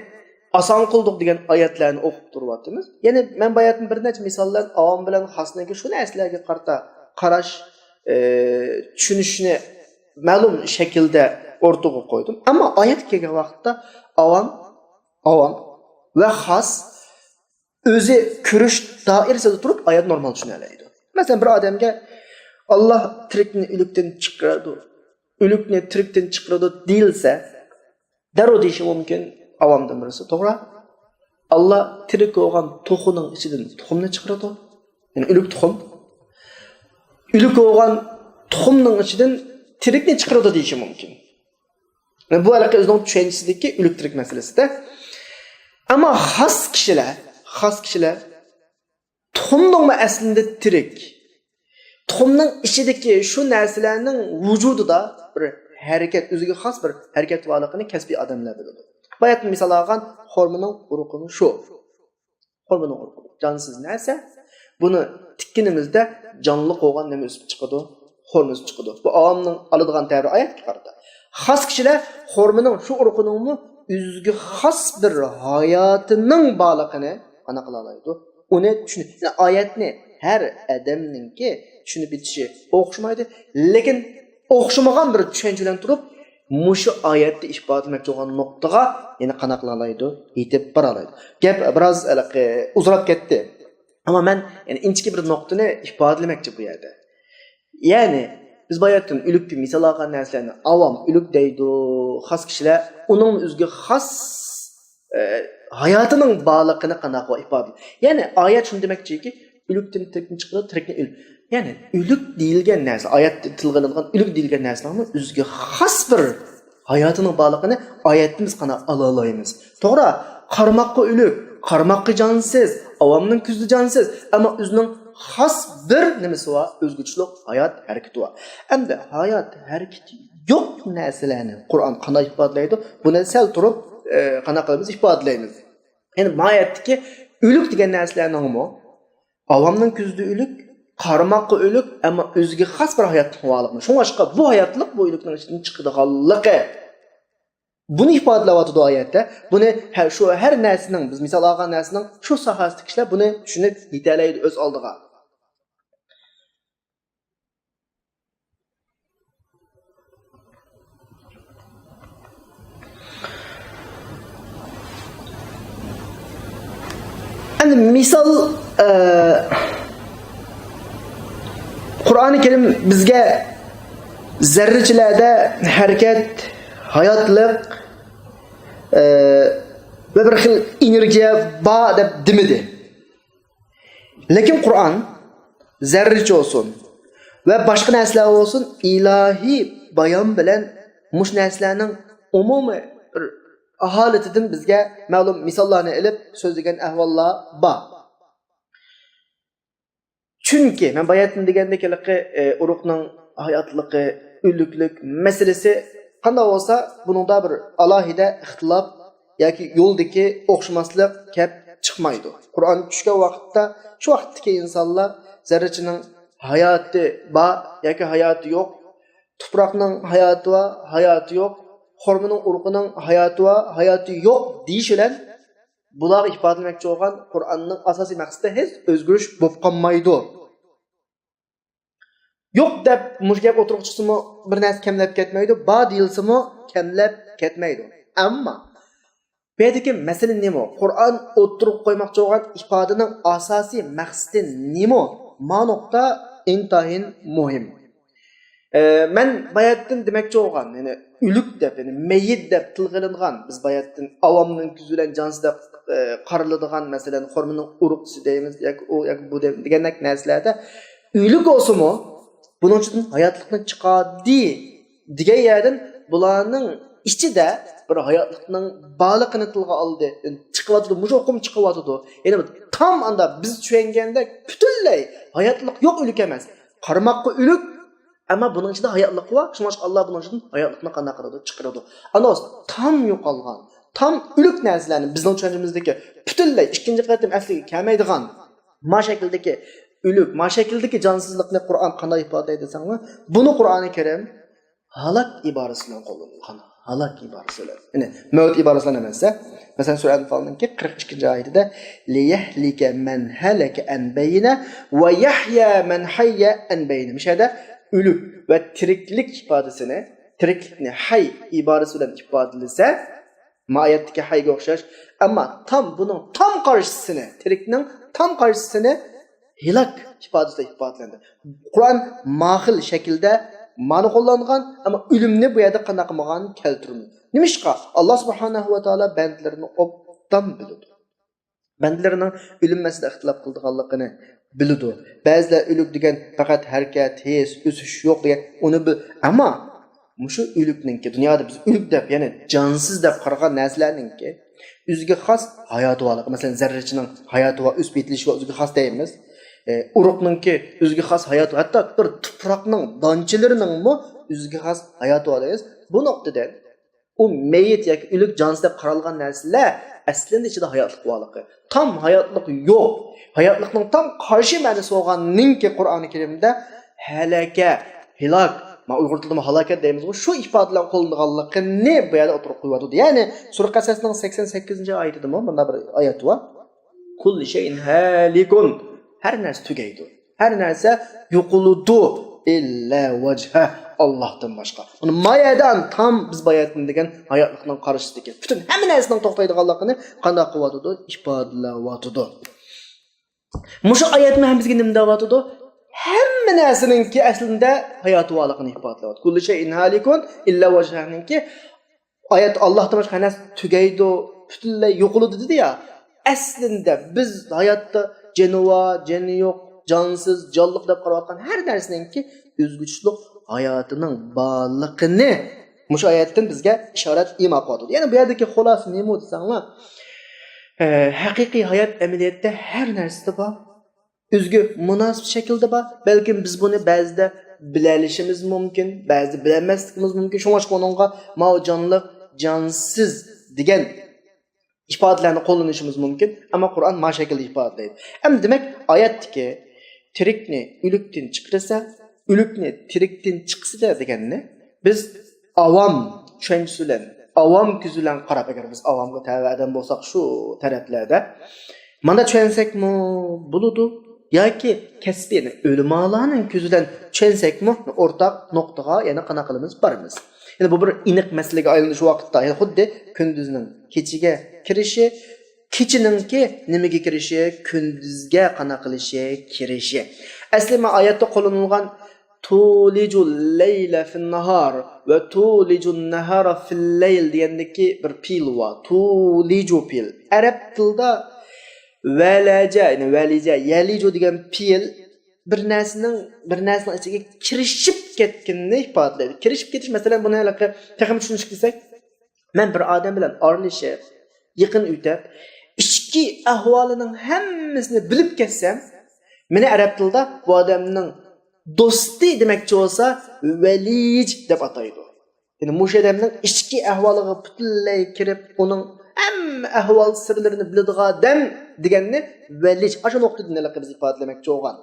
ئاسان قىلدۇق دېگەن ئايەتلەرنى ئوقۇپ تۇرۇۋاتىمىز. يەنى مەن بۇ ئايەتنى بىر نەچچە مىسال بىلەن ئاۋام بىلەن خاسنىڭكى شۇ نەرسىلەرگە قارىتا قاراش، ئى، چۈشىنىشنى مەلۇم شەكىلدە ئورتىغا قويدۇم. ئەمما ئايەتكە كەلگەن ۋاقىتتا ئاۋام، ئاۋام ۋە خاس ئۆزى كۆرۈش دائىرىسىدە تۇرۇپ ئايەت نورمال چۈشىنەلەيدۇ. مەسىلەن، بىر ئادەمگە «ئاللا تىرىكنى ئۆلۈكتىن چىقىرىدۇ، ئۆلۈكنى تىرىكتىن چىقىرىدۇ» دېيىلسە، دەررۇ دېيىشى مۇمكىن ئاۋامدىن بىرسى، توغرا. ئاللا تىرىك بولغان توخۇنىڭ ئىچىدىن تۇخۇمنى چىقىرىدۇ. يەنى ئۆلۈك تۇخۇم. ئۆلۈك بولغان تۇخۇمنىڭ ئىچىدىن تىرىكنى چىقىرىدۇ دېيىشى مۇمكىن. بۇ ھېلىقى ئۆزىنىڭ چۈشەنچىسىدىكى ئۆلۈك تىرىك مەسىلىسىدە. ئەمما خاس كىشىلەر، خاس كىشىلەر تۇخۇمنىڭمۇ ئەسلىدە تىرىك، تۇخۇمنىڭ ئىچىدىكى شۇ نەرسىلەرنىڭ ۋۇجۇدىدا بىر ھەرىكەت، ئۆزىگە خاس بىر ھەرىكەت بارلىقىنى كەسپىي ئادەملەر بىلىدۇ. باياتىن مىسال ئالغان خورمىنىڭ ئۇرۇقىمۇ شۇ. خورمىنىڭ ئۇرۇقى جانسىز نەرسە. بۇنى تىككىنىمىزدە جانلىق بولغان نېمە ئۆسۈپ چىقىدۇ؟ خورما ئۆسۈپ چىقىدۇ. بۇ ئاۋامنىڭ ئالىدىغان تەبىرى ئايەتكە قارىتا. خاس كىشىلەر خورمىنىڭ شۇ ئۇرۇقىنىڭمۇ ئۆزىگە خاس بىر ھاياتىنىڭ بارلىقىنى ئانا قىلالايدۇ. ئۇنى چۈشىنىپ، يەنى ئايەتنى ھەر ئادەمنىڭكى چۈشىنىپ يېتىشى ئوخشىمايدۇ. لېكىن ئوخشىمىغان بىر چۈشەنچە بىلەن تۇرۇپ، مۇشۇ ئايەتتە ئىپادىلىمەكچى بولغان نۇقتىغا يەنە قانا قىلالايدۇ، يېتىپ بارالايدۇ. گەپ بىراز ھېلىقى ئۇزىراپ كەتتى. ئەمما مەن يەنە ئىنچىكە بىر نۇقتىنى ئىپادىلىمەكچى بۇ يەردە. يەنى بىز باياتىن ئۆلۈككە مىسال ئالغان نەرسىلەرنى ئاۋام ئۆلۈك دەيدۇ، خاس كىشىلەر ئۇنىڭ ئۆزىگە خاس، ئە، ھاياتىنىڭ بارلىقىنى قانداق ئىپادىلەيدۇ؟ يەنى ئايەت شۇنى دېمەكچىكى، ئۆلۈكتىن تىرىكنى چىقىرىدۇ، تىرىكنى ئۆلۈك. يەنى ئۆلۈك دېيىلگەن نەرسە، ئايەتتە تىلغا ئېلىنغان ئۆلۈك دېيىلگەن نەرسىنىڭمۇ ئۆزىگە خاس بىر ھاياتىنىڭ بارلىقىنى ئايەتتىن بىز قانداق ئالالايمىز؟ توغرا، قارىماققا ئۆلۈك، قارىماققا جانسىز، ئاۋامنىڭ كۆزىدە جانسىز، ئەمما ئۆزىنىڭ خاس بىر نېمىسى بار، ئۆزگىچىلىك ھايات ھەرىكىتى بار. ئەمدى ھايات ھەرىكىتى يوق نەرسىلەرنى قۇرئان قانداق ئىپادىلەيدۇ؟ بۇنى سەل تۇرۇپ، ئە، قانداق قىلىمىز؟ ئىپادىلەيمىز. يەنى ماھىيەتتىكى ئۆلۈك دېگەن نەرسىلەرنىڭمۇ ئاۋامنىڭ كۆزىدە ئۆلۈك، قارىماققا ئۆلۈك، ئەمما ئۆزىگە خاس بىر ھاياتلىقى بارلىقىنى، شۇڭلاشقا بۇ ھاياتلىق بۇ ئۆلۈكنىڭ ئىچىدىن چىقىدىغانلىقى، بۇنى ئىپادىلەۋاتىدۇ ئايەتتە. بۇنى ھە-، شۇ ھەر نەرسىنىڭ، بىز مىسال ئالغان نەرسىنىڭ شۇ ساھەسىدىكى كىشىلەر بۇنى چۈشىنىپ يېتەلەيدۇ ئۆز ئالدىغا. ئەمدى مىسال، ئە، قۇرئانى كەرىم بىزگە زەررىچىلەردە ھەرىكەت، ھاياتلىق، ئە، ۋە بىر خىل ئېنېرگىيە بار دەپ دېمىدى. لېكىن قۇرئان زەررىچە بولسۇن ۋە باشقا نەرسىلەر بولسۇن، ئىلاھىي بايان بىلەن مۇشۇ نەرسىلەرنىڭ ئومۇمىي بىر ھالىتىدىن بىزگە مەلۇم مىساللارنى ئېلىپ سۆزلىگەن ئەھۋاللار بار. چۈنكى مەن باياتىن دېگەندەك ھېلىقى، ئە، ئۇرۇقنىڭ ھاياتلىقى، ئۆلۈكلۈك مەسىلىسى قانداق بولسا، بۇنىڭدا بىر ئالاھىدە ئىختىلاپ ياكى يولدىكى ئوخشىماسلىق كەپ چىقمايدۇ. قۇرئان چۈشكەن ۋاقىتتا، شۇ ۋاقىتتىكى ئىنسانلار زەررىچىنىڭ ھاياتى بار ياكى ھاياتى يوق، تۇپراقنىڭ ھاياتى بار، ھاياتى يوق، خورمىنىڭ ئۇرۇقىنىڭ ھاياتى بار، ھاياتى يوق دېيىش بىلەن بۇلارغا ئىپادىلىمەكچى بولغان قۇرئاننىڭ ئاساسىي مەقسىتى ھېچ ئۆزگىرىش بولۇپ قالمايدۇ. يوق دەپ مۇشۇ گەپ ئوتتۇرىغا چىقسىمۇ بىر نەرسە كەملەپ كەتمەيدۇ، بار دېيىلسىمۇ كەملەپ كەتمەيدۇ. ئەمما بۇ يەردىكى مەسىلە نېمە؟ قۇرئان ئوتتۇرىغا قويماقچى بولغان ئىپادىنىڭ ئاساسىي مەقسىتى نېمە؟ ما نۇقتا ئىنتايىن مۇھىم. ئە، مەن باياتتىن دېمەكچى بولغان، يەنى ئۆلۈك دەپ، يەنى مەييىت دەپ تىلغا ئېلىنغان، بىز باياتتىن ئاۋامنىڭ كۆزى بىلەن جانسىز دەپ، ئە، قارىلىدىغان، مەسىلەن، خورمىنىڭ ئۇرۇقچىسى دەيمىز ياكى ئۇ ياكى بۇ دەيمىز دېگەندەك نەرسىلەردە ئۆلۈك بولسىمۇ، بۇنىڭ ئىچىدىن ھاياتلىقنى چىقاردى دېگەن يەردىن بۇلارنىڭ ئىچىدە بىر ھاياتلىقنىڭ بارلىقىنى تىلغا ئالدى. يەنى چىقىۋاتىدۇ، مۇشۇ ئۇقۇم چىقىۋاتىدۇ. يەنى تام ئاندا بىز چۈشەنگەندەك پۈتۈنلەي ھاياتلىق يوق، ئۆلۈك ئەمەس. قارىماققا ئۆلۈك، ئەمما بۇنىڭ ئىچىدە ھاياتلىق بار. شۇڭلاشقا ئاللا بۇنىڭ ئىچىدىن ھاياتلىقنى قانداق قىلىدۇ؟ چىقىرىدۇ. ئانا، تام يوقالغان، تام ئۆلۈك نەرسىلەرنى بىزنىڭ چۈشەنچىمىزدىكى پۈتۈنلەي ئىككىنچى قېتىم ئەسلىگە كەلمەيدىغان ما شەكىلدىكى ئۆلۈك، ما شەكىلدىكى جانسىزلىقنى قۇرئان قانداق ئىپادىلەيدۇ دېسەڭلار، بۇنى قۇرئانى كەرىم ھالاك ئىبارىسى بىلەن قوللىنىلغان. ھالاك ئىبارىسى بىلەن. يەنى مەۋت ئىبارىسى بىلەن ئەمەس. مەسىلەن، سۈرە ئەنفالنىڭكى قىرىق ئىككىنچى ئايىتىدە، لىيەھلىكە مەن ھەلەكە ئەن بەينە ۋە يەھيا مەن ھەييە ئەن بەينە. مۇشۇ يەردە ئۆلۈك ۋە تىرىكلىك ئىپادىسىنى، تىرىكلىكنى ھەي ئىبارىسى بىلەن ئىپادىلىسە، ما ئايەتتىكى ھەيگە ئوخشاش. ئەمما تام بۇنىڭ تام قارشىسىنى، تىرىكنىڭ تام قارشىسىنى ھىلاك ئىپادىسىدە ئىپادىلەندى. قۇرئان ماخىل شەكىلدە مانا قوللانغان، ئەمما ئۆلۈمنى بۇ يەردە قانداق قىلمىغان، كەلتۈرمىگەن. نېمىشقا؟ ئاللا سۇبھانەھۇ ۋە تائالا بەندىلىرىنى ئوبدان بىلىدۇ. بەندىلىرىنىڭ ئۆلۈم مەسىلىدە ئىختىلاپ قىلىدىغانلىقىنى بىلىدۇ. بەزىلەر ئۆلۈك دېگەن پەقەت ھەرىكەت، ھېس، ئۆسۈش يوق دېگەن، ئۇنى بىل-، ئەمما مۇشۇ ئۆلۈكنىڭكى، دۇنيادا بىز ئۆلۈك دەپ، يەنى جانسىز دەپ قارىغان نەرسىلەرنىڭكى ئۆزىگە خاس ھاياتى بارلىقى، مەسىلەن، زەررىچىنىڭ ھاياتى بار، ئۆسۈپ يېتىلىشى بار، ئۆزىگە خاس دەيمىز. ئە، ئۇرۇقنىڭكى ئۆزىگە خاس ھاياتى بار، ھەتتا بىر تۇپراقنىڭ دانچىلىرىنىڭمۇ ئۆزىگە خاس ھاياتى بار دەيمىز. بۇ نۇقتىدىن ئۇ مەييىت ياكى ئۆلۈك جانسىز دەپ قارالغان نەرسىلەر ئەسلىدە ئىچىدە ھاياتلىق بارلىقى. تام ھاياتلىق يوق. ھاياتلىقنىڭ تام قارشى مەنىسى بولغاننىڭكى قۇرئانى كەرىمدە ھەلەكە، ھىلاك، ما ئۇيغۇر تىلىدا ھالاكەت دەيمىزغۇ، شۇ ئىپادە بىلەن قوللىنىدىغانلىقىنى بۇ يەردە ئوتتۇرىغا قويۇۋاتىدۇ. يەنى سۈرە قەسەسنىڭ سەكسەن سەككىزىنچى ئايىتىدىمۇ مۇنداق بىر ئايەت بار. كۇللۇ شەيئىن ھالىكۇن. ھەر نەرسە تۈگەيدۇ. ھەر نەرسە يوقىلىدۇ. ئىللا ۋەجھە، ئاللاھتىن باشقا. بۇنى ما يەردە تام بىز باياتىن دېگەن ھاياتلىقنىڭ قارشىسىدىكى پۈتۈن ھەممە نەرسىنىڭ توختايدىغانلىقىنى قانداق قىلىۋاتىدۇ؟ ئىپادىلەۋاتىدۇ. مۇشۇ ئايەتمۇ ھەم بىزگە نېمە دەۋاتىدۇ؟ ھەممە نەرسىنىڭكى ئەسلىدە ھاياتى بارلىقىنى ئىپادىلەۋاتىدۇ. كۇللۇ شەيئىن ھالىكۇن ئىللا ۋەجھەنىڭكى ئايەت ئاللاھتىن باشقا ھەر نەرسە تۈگەيدۇ، پۈتۈنلەي يوقىلىدۇ دېدى يا. ئەسلىدە بىز ھاياتتا جېنى بار، جېنى يوق، جانسىز، جانلىق دەپ قاراۋاتقان ھەر نەرسىنىڭكى ئۆزگىچىلىك ھاياتىنىڭ بارلىقىنى مۇشۇ ئايەتتىن بىزگە ئىشارەت ئىما قىلىۋاتىدۇ. يەنى بۇ يەردىكى خۇلاسە نېمە دېسەڭلار، ئە، ھەقىقىي ھايات ئەمەلىيەتتە ھەر نەرسىدە بار. ئۆزىگە مۇناسىپ شەكىلدە بار. بەلكىم بىز بۇنى بەزىدە بىلەلىشىمىز مۇمكىن، بەزىدە بىلەلمەسلىكىمىز مۇمكىن. شۇڭلاشقا ئۇنىڭغا ماۋۇ جانلىق، جانسىز دېگەن ئىپادىلەرنى قوللىنىشىمىز مۇمكىن. ئەمما قۇرئان ما شەكىلدە ئىپادىلەيدۇ. ئەمدى دېمەك، ئايەتتىكى تىرىكنى ئۆلۈكتىن چىقىرسا، ئۆلۈكنى تىرىكتىن چىقسىدە دېگەننى بىز ئاۋام چۈشەنچىسى بىلەن، ئاۋام كۆزى بىلەن قاراپ، ئەگەر بىز ئاۋامغا تەۋە ئادەم بولساق شۇ تەرەپلەردە، مانا چۈشەنسەكمۇ بولىدۇ ياكى كەسپىي، يەنى ئۆلىمالارنىڭ كۆزى بىلەن چۈشەنسەكمۇ ئورتاق نۇقتىغا يەنە قانا قىلىمىز، بارىمىز. يەنى بۇ بىر ئېنىق مەسىلىگە ئايلىنىش ۋاقىتتا، يەنى خۇددى كۈندۈزنىڭ كېچىگە كىرىشى، كېچىنىڭكى نېمىگە كىرىشى؟ كۈندۈزگە قانا قىلىشى، كىرىشى. ئەسلى ما ئايەتتە قوللىنىلغان تۇلىجۇل لەيلە فىن ناھار ۋە تۇلىجۇن ناھارا فىل لەيل دېگەندىكى بىر پېئىل بار. تۇلىجۇ پېئىل. ئەرەب تىلىدا ۋەلەجە، يەنى ۋەلىجە، يەلىجۇ دېگەن پېئىل بىر نەرسىنىڭ، بىر نەرسىنىڭ ئىچىگە كىرىشىپ كەتكىنىنى ئىپادىلەيدۇ. كىرىشىپ كېتىش، مەسىلەن، بۇنى ھېلىقى تېخىمۇ چۈشىنىشكە كەلسەك، مەن بىر ئادەم بىلەن ئارىلىشىپ، يېقىن ئۆتۈپ، ئىچكى ئەھۋالىنىڭ ھەممىسىنى بىلىپ كەتسەم، مېنى ئەرەب تىلىدا بۇ ئادەمنىڭ دوستى دېمەكچى بولسا، ۋەلىج دەپ ئاتايدۇ. يەنى مۇشۇ ئادەمنىڭ ئىچكى ئەھۋالىغا پۈتۈنلەي كىرىپ، ئۇنىڭ ھەممە ئەھۋال سىرلىرىنى بىلىدىغان ئادەم دېگەننى ۋەلىج، ئاشۇ نۇقتىدىن ھېلىقى بىز ئىپادىلىمەكچى بولغان.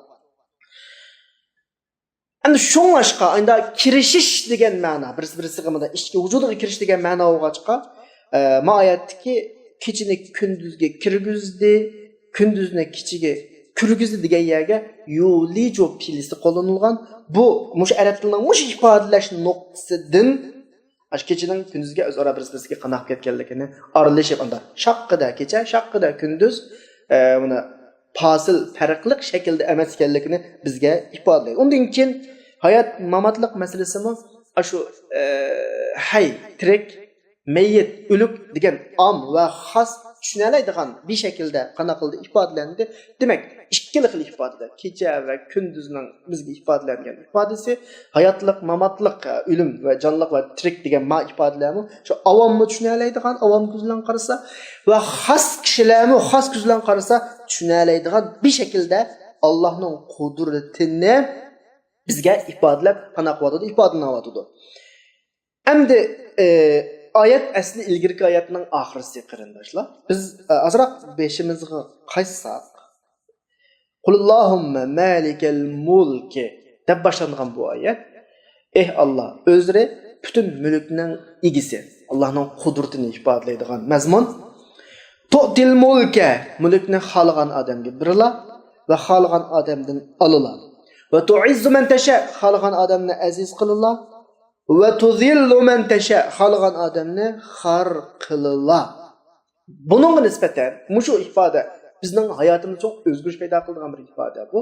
ئەمدى شۇڭلاشقا، ئەمدى كىرىشىش دېگەن مەنا، بىرسى بىرسىگە مۇنداق ئىچكى ۋۇجۇدىغا كىرىش دېگەن مەنا بولغاچقا، ئە، ما ئايەتتىكى كېچىنى كۈندۈزگە كىرگۈزدى، كۈندۈزنى كېچىگە كىرگۈزدى دېگەن يەرگە يۇلىجۇ پېئىلى قوللىنىلغان. بۇ، مۇشۇ ئەرەب تىلىنىڭ مۇشۇ ئىپادىلەش نۇقتىسىدىن ئاشۇ كېچىنىڭ كۈندۈزگە ئۆزئارا بىرسى-بىرسىگە قانداق كەتكەنلىكىنى ئارىلىشىپ، ئاندا شاققىدە كېچە، شاققىدە كۈندۈز، ئە، مانا پاسىل پەرقلىق شەكىلدە ئەمەس ئىكەنلىكىنى بىزگە ئىپادىلەيدۇ. ئۇندىن كېيىن ھايات ماماتلىق مەسىلىسىمۇ ئاشۇ، ئە، ھەي، تىرىك، مەييىت، ئۆلۈك دېگەن ئام ۋە خاس چۈشىنەلەيدىغان بىر شەكىلدە قانداق قىلدى ئىپادىلەندى. دېمەك، ئىككىلا خىل ئىپادىدە، كېچە ۋە كۈندۈزنىڭ بىزگە ئىپادىلەنگەن ئىپادىسى، ھاياتلىق، ماماتلىق، ئە، ئۆلۈم ۋە جانلىق ۋە تىرىك دېگەن ما ئىپادىلەرمۇ شۇ ئاۋاممۇ چۈشىنەلەيدىغان، ئاۋام كۆزى بىلەن قارىسا، ۋە خاس كىشىلەرمۇ خاس كۆزى بىلەن قارىسا چۈشىنەلەيدىغان بىر شەكىلدە ئاللاھنىڭ قۇدرىتىنى بىزگە ئىپادىلەپ، قانداق قىلىۋاتىدۇ؟ ئىپادىلىنىۋاتىدۇ. ئەمدى، ئى، ئايەت ئەسلى ئىلگىرىكى ئايەتنىڭ ئاخىرىسى، قېرىنداشلار. بىز، ئى، ئازراق بېشىمىزغا قايتساق، قۇلىللاھۇممە مالىكەل مۇلكى دەپ باشلانغان بۇ ئايەت. ئېھ ئاللا، ئۆزلىرى پۈتۈن مۈلۈكنىڭ ئىگىسى، ئاللانىڭ قۇدرىتىنى ئىپادىلەيدىغان مەزمۇن. تۇئتىل مۇلكە، مۈلۈكنى خالىغان ئادەمگە بېرىلا ۋە خالىغان ئادەمدىن ئالىلا. ۋە تۇئىززۇ مەن تەشە، خالىغان ئادەمنى ئەزىز قىلىلا. ۋە تۇزىللۇ مەن تەشە، خالىغان ئادەمنى خار قىلىلا. بۇنىڭغا نىسبەتەن مۇشۇ ئىپادە بىزنىڭ ھاياتىمىزدا چوڭ ئۆزگىرىش پەيدا قىلىدىغان بىر ئىپادە بۇ.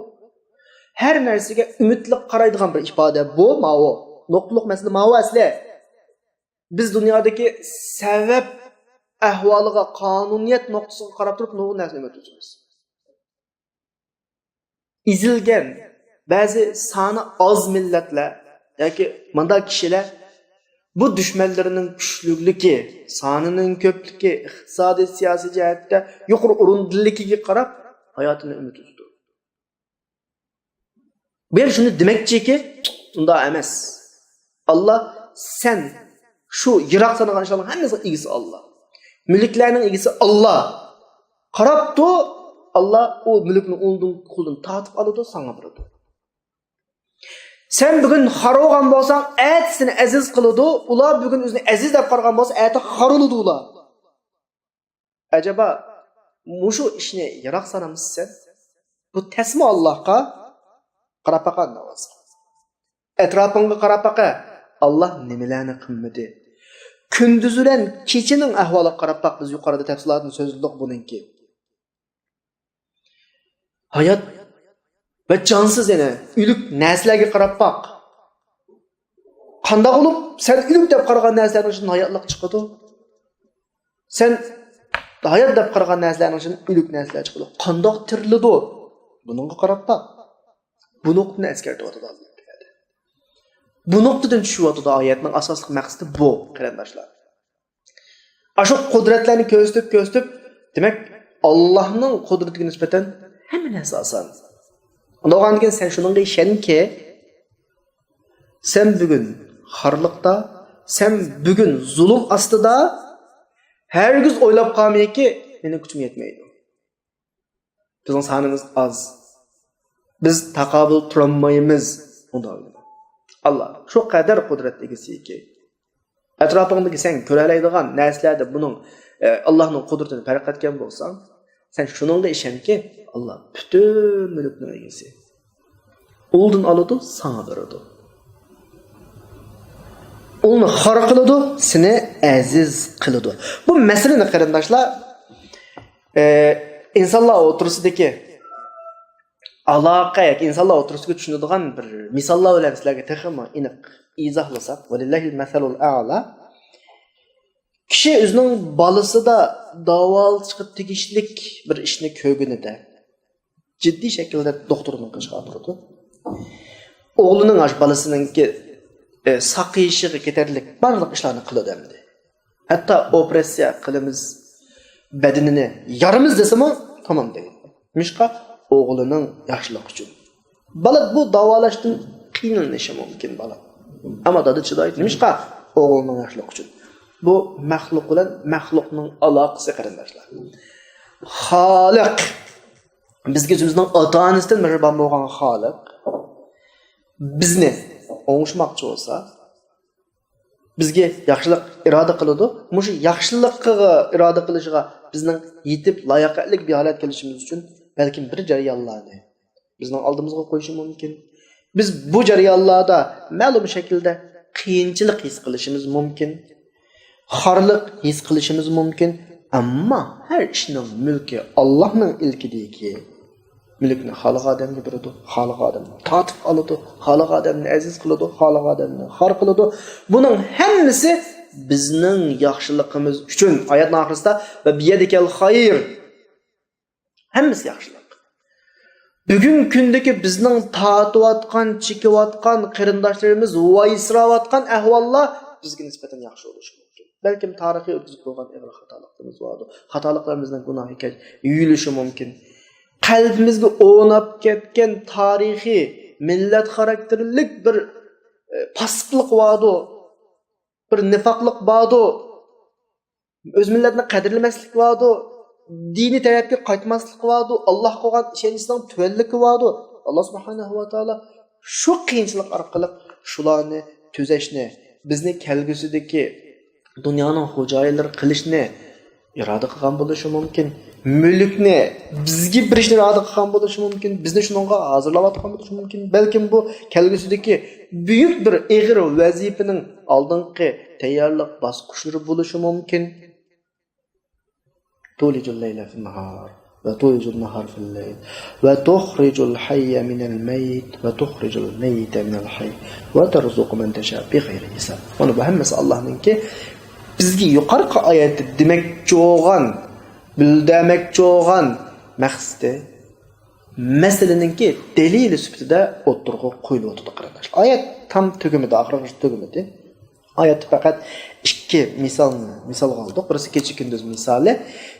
ھەر نەرسىگە ئۈمىدلىك قارايدىغان بىر ئىپادە بۇ، ماۋۇ. نۇقتىلىق مەسىلە ماۋۇ ئەسلى. بىز دۇنيادىكى سەۋەب ئەھۋالىغا، قانۇنىيەت نۇقتىسىغا قاراپ تۇرۇپ نۇرغۇن نەرسىنى ئۈمىد ئۈزىمىز. ئېزىلگەن، بەزى سانى ئاز مىللەتلەر ياكى مۇنداق كىشىلەر بۇ دۈشمەنلىرىنىڭ كۈچلۈكلۈكى، سانىنىڭ كۆپلۈكى، ئىقتىسادىي، سىياسىي جەھەتتە يۇقىرى ئورۇندىلىكىگە قاراپ ھاياتىنى ئۈمىد ئۈزىدۇ. بۇ يەردە شۇنى دېمەكچىكى، ئۇنداق ئەمەس. ئاللا، سەن شۇ يىراق سانىغان ئىشلارنىڭ ھەممىسىنىڭ ئىگىسى ئاللا. مۈلۈكلەرنىڭ ئىگىسى ئاللا. قاراپتۇ، ئاللا ئۇ مۈلۈكنى ئۇنىڭدىن، قولىدىن تارتىپ ئالىدۇ، ساڭا بېرىدۇ. سەن بۈگۈن خار بولغان بولساڭ، ئەتە سېنى ئەزىز قىلىدۇ. ئۇلار بۈگۈن ئۆزىنى ئەزىز دەپ قارىغان بولسا، ئەتە خار بولىدۇ ئۇلار. ئەجەبا، مۇشۇ ئىشنى يىراق سانامسەن؟ بۇ تەسمۇ ئاللاھقا؟ قاراپ باققان ناۋاسى. ئەتراپىڭغا قاراپ باقە. ئاللا نېمىلەرنى قىلمىدى؟ كۈندۈز بىلەن كېچىنىڭ ئەھۋالىغا قاراپ باق. بىز يۇقىرىدا تەپسىلاتىنى سۆزلىدۇق بۇنىڭكى. ھايات ۋە جانسىز، يەنى ئۆلۈك نەرسىلەرگە قاراپ باق. قانداق بولۇپ سەن ئۆلۈك دەپ قارىغان نەرسىلەرنىڭ ئىچىدىن ھاياتلىق چىقىدۇ؟ سەن ھايات دەپ قارىغان نەرسىلەرنىڭ ئىچىدىن ئۆلۈك نەرسىلەر چىقىدۇ. قانداق تىرىلىدۇ؟ بۇنىڭغا قاراپ باق. بۇ نۇقتىنى ئەسكەرتىۋاتىدۇ ئاللا. بۇ نۇقتىدىن چۈشۈۋاتىدۇ ئايەتنىڭ ئاساسلىق مەقسىتى بۇ، قېرىنداشلار. ئاشۇ قۇدرەتلەرنى كۆرسىتىپ، كۆرسىتىپ، دېمەك، ئاللانىڭ قۇدرىتىگە نىسبەتەن ھەممە نەرسە ئاسان. ئۇنداق بولغاندىكىن سەن شۇنىڭغا ئىشەنكى، سەن بۈگۈن خارلىقتا، سەن بۈگۈن زۇلۇم ئاستىدا، ھەرگىز ئويلاپ قالمىغىنكى، مېنىڭ كۈچۈم يەتمەيدۇ. بىزنىڭ سانىمىز ئاز. بىز تاقابىل تۇرالمايمىز. ئۇنداق ئاللا شۇ قەدەر قۇدرەت ئىگىسىكى. ئەتراپىڭدىكى سەن كۆرەلەيدىغان نەرسىلەردە بۇنىڭ، ئە، ئاللانىڭ قۇدرىتىنى پەرق ئەتكەن بولساڭ، سەن شۇنىڭغا ئىشەنكى، ئاللا پۈتۈن مۈلۈكنىڭ ئىگىسى. ئۇلدىن ئالىدۇ، ساڭا بېرىدۇ. ئۇلنى خار قىلىدۇ، سېنى ئەزىز قىلىدۇ. بۇ مەسىلىنى، قېرىنداشلار، ئە، ئىنسانلار ئوتتۇرىسىدىكى ئالاقە ياكى ئىنسانلار ئوتتۇرىسىدىكى چۈشىنىدىغان بىر مىساللار بىلەن سىلەرگە تېخىمۇ ئېنىق ئىزاھلىساق، ۋەلىللاھىل مەسەلۇل ئەلا. كىشى ئۆزىنىڭ بالىسىدا داۋالىتىشقا تېگىشلىك بىر ئىشنى كۆرگىنىدە، جىددىي شەكىلدە دوختۇرنىڭ قېشىغا ئاپىرىدۇ. ئوغلىنىڭ، ئاشۇ بالىسىنىڭكى، ئە، ساقىيىشىغا كېتەرلىك بارلىق ئىشلارنى قىلىدۇ ئەمدى. ھەتتا ئوپېراتسىيە قىلىمىز، بەدىنىنى يارىمىز دېسىمۇ تامام دەيدۇ. نېمىشقا؟ ئوغلىنىڭ ياخشىلىقى ئۈچۈن. بالا بۇ داۋالاشتىن قىينىلىشى مۇمكىن، بالا. ئەمما دادا چىدايدۇ. نېمىشقا؟ ئوغلىنىڭ ياخشىلىقى ئۈچۈن. بۇ مەخلۇق بىلەن مەخلۇقنىڭ ئالاقىسى، قېرىنداشلار. خالىق، بىزگە ئۆزىمىزنىڭ ئاتا-ئانىسىدىن مېھرىبان بولغان خالىق بىزنى ئوڭشىماقچى بولسا، بىزگە ياخشىلىق ئىرادە قىلىدۇ. مۇشۇ ياخشىلىققا ئىرادە قىلىشىغا بىزنىڭ يېتىپ لاياقەتلىك بىر ھالەتكە كېلىشىمىز ئۈچۈن بەلكىم بىر جەريانلارنى بىزنىڭ ئالدىمىزغا قويۇشى مۇمكىن. بىز بۇ جەريانلاردا مەلۇم شەكىلدە قىيىنچىلىق ھېس قىلىشىمىز مۇمكىن. خارلىق ھېس قىلىشىمىز مۇمكىن. ئەمما ھەر ئىشنىڭ مۈلكى ئاللانىڭ ئىلكىدىكى. مۈلۈكنى خالىغان ئادەمگە بېرىدۇ، خالىغان ئادەمنى تارتىپ ئالىدۇ، خالىغان ئادەمنى ئەزىز قىلىدۇ، خالىغان ئادەمنى خار قىلىدۇ. بۇنىڭ ھەممىسى بىزنىڭ ياخشىلىقىمىز ئۈچۈن. ئايەتنىڭ ئاخىرىسىدا، ۋە بىيەدىكەل خەير. ھەممىسى ياخشىلىق. بۈگۈنكى كۈندىكى بىزنىڭ تارتىۋاتقان، چېكىۋاتقان، قېرىنداشلىرىمىز ۋايسىراۋاتقان ئەھۋاللار بىزگە نىسبەتەن ياخشى بولۇشى مۇمكىن. بەلكىم تارىخىي ئۆتكۈزۈپ قويغان ئېغىر خاتالىقلىرىمىز باردۇر. خاتالىقلىرىمىزنىڭ گۇناھى كەچ-، يۇيۇلۇشى مۇمكىن. قەلبىمىزگە ئورناپ كەتكەن تارىخىي، مىللەت خاراكتېرلىك بىر، ئە، پاسسىقلىق باردۇر. بىر نىفاقلىق باردۇر. ئۆز مىللەتنى قەدىرلىمەسلىك باردۇر. دىنىي تەرەپكە قايتماسلىق باردۇر. ئاللاھقا بولغان ئىشەنچىسىنىڭ تۆۋەنلىكى باردۇر. ئاللا سۇبھانەھۇ ۋە تائالا شۇ قىيىنچىلىق ئارقىلىق شۇلارنى تۈزەشنى، بىزنى كەلگۈسىدىكى دۇنيانىڭ خوجايىنلىرى قىلىشنى ئىرادە قىلغان بولۇشى مۇمكىن. مۈلۈكنى بىزگە بېرىشنى ئىرادە قىلغان بولۇشى مۇمكىن. بىزنى شۇنىڭغا ھازىرلاۋاتقان بولۇشى مۇمكىن. بەلكىم بۇ كەلگۈسىدىكى بۈيۈك بىر ئېغىر ۋەزىپىنىڭ ئالدىنقى تەييارلىق باسقۇچلىرى بولۇشى مۇمكىن. تۇلىجۇل لەيلە فىن ناھار ۋە تۇلىجۇل ناھار فىل لەيل ۋە تۇخرىجۇل ھەييە مىنەل مەييىت ۋە تۇخرىجۇل مەييىتە مىنەل ھەي ۋە تەرزۇقۇ مەن تەشا بىغەيرى ھىساب. مانا بۇ ھەممىسى ئاللانىڭكى بىزگە يۇقىرىقى ئايەتتە دېمەكچى بولغان، بىلدۈرمەكچى بولغان مەقسىتى، مەسىلىنىڭكى دەلىلى سۈپىتىدە ئوتتۇرىغا قويۇلۇۋاتىدۇ، قېرىنداش. ئايەت تام تۈگىمىدى، ئاخىرغىچە تۈگىمىدى. ئايەتتە پەقەت ئىككى مىسالنى مىسالغا ئالدۇق. بىرسى كېچە-كۈندۈز مىسالى،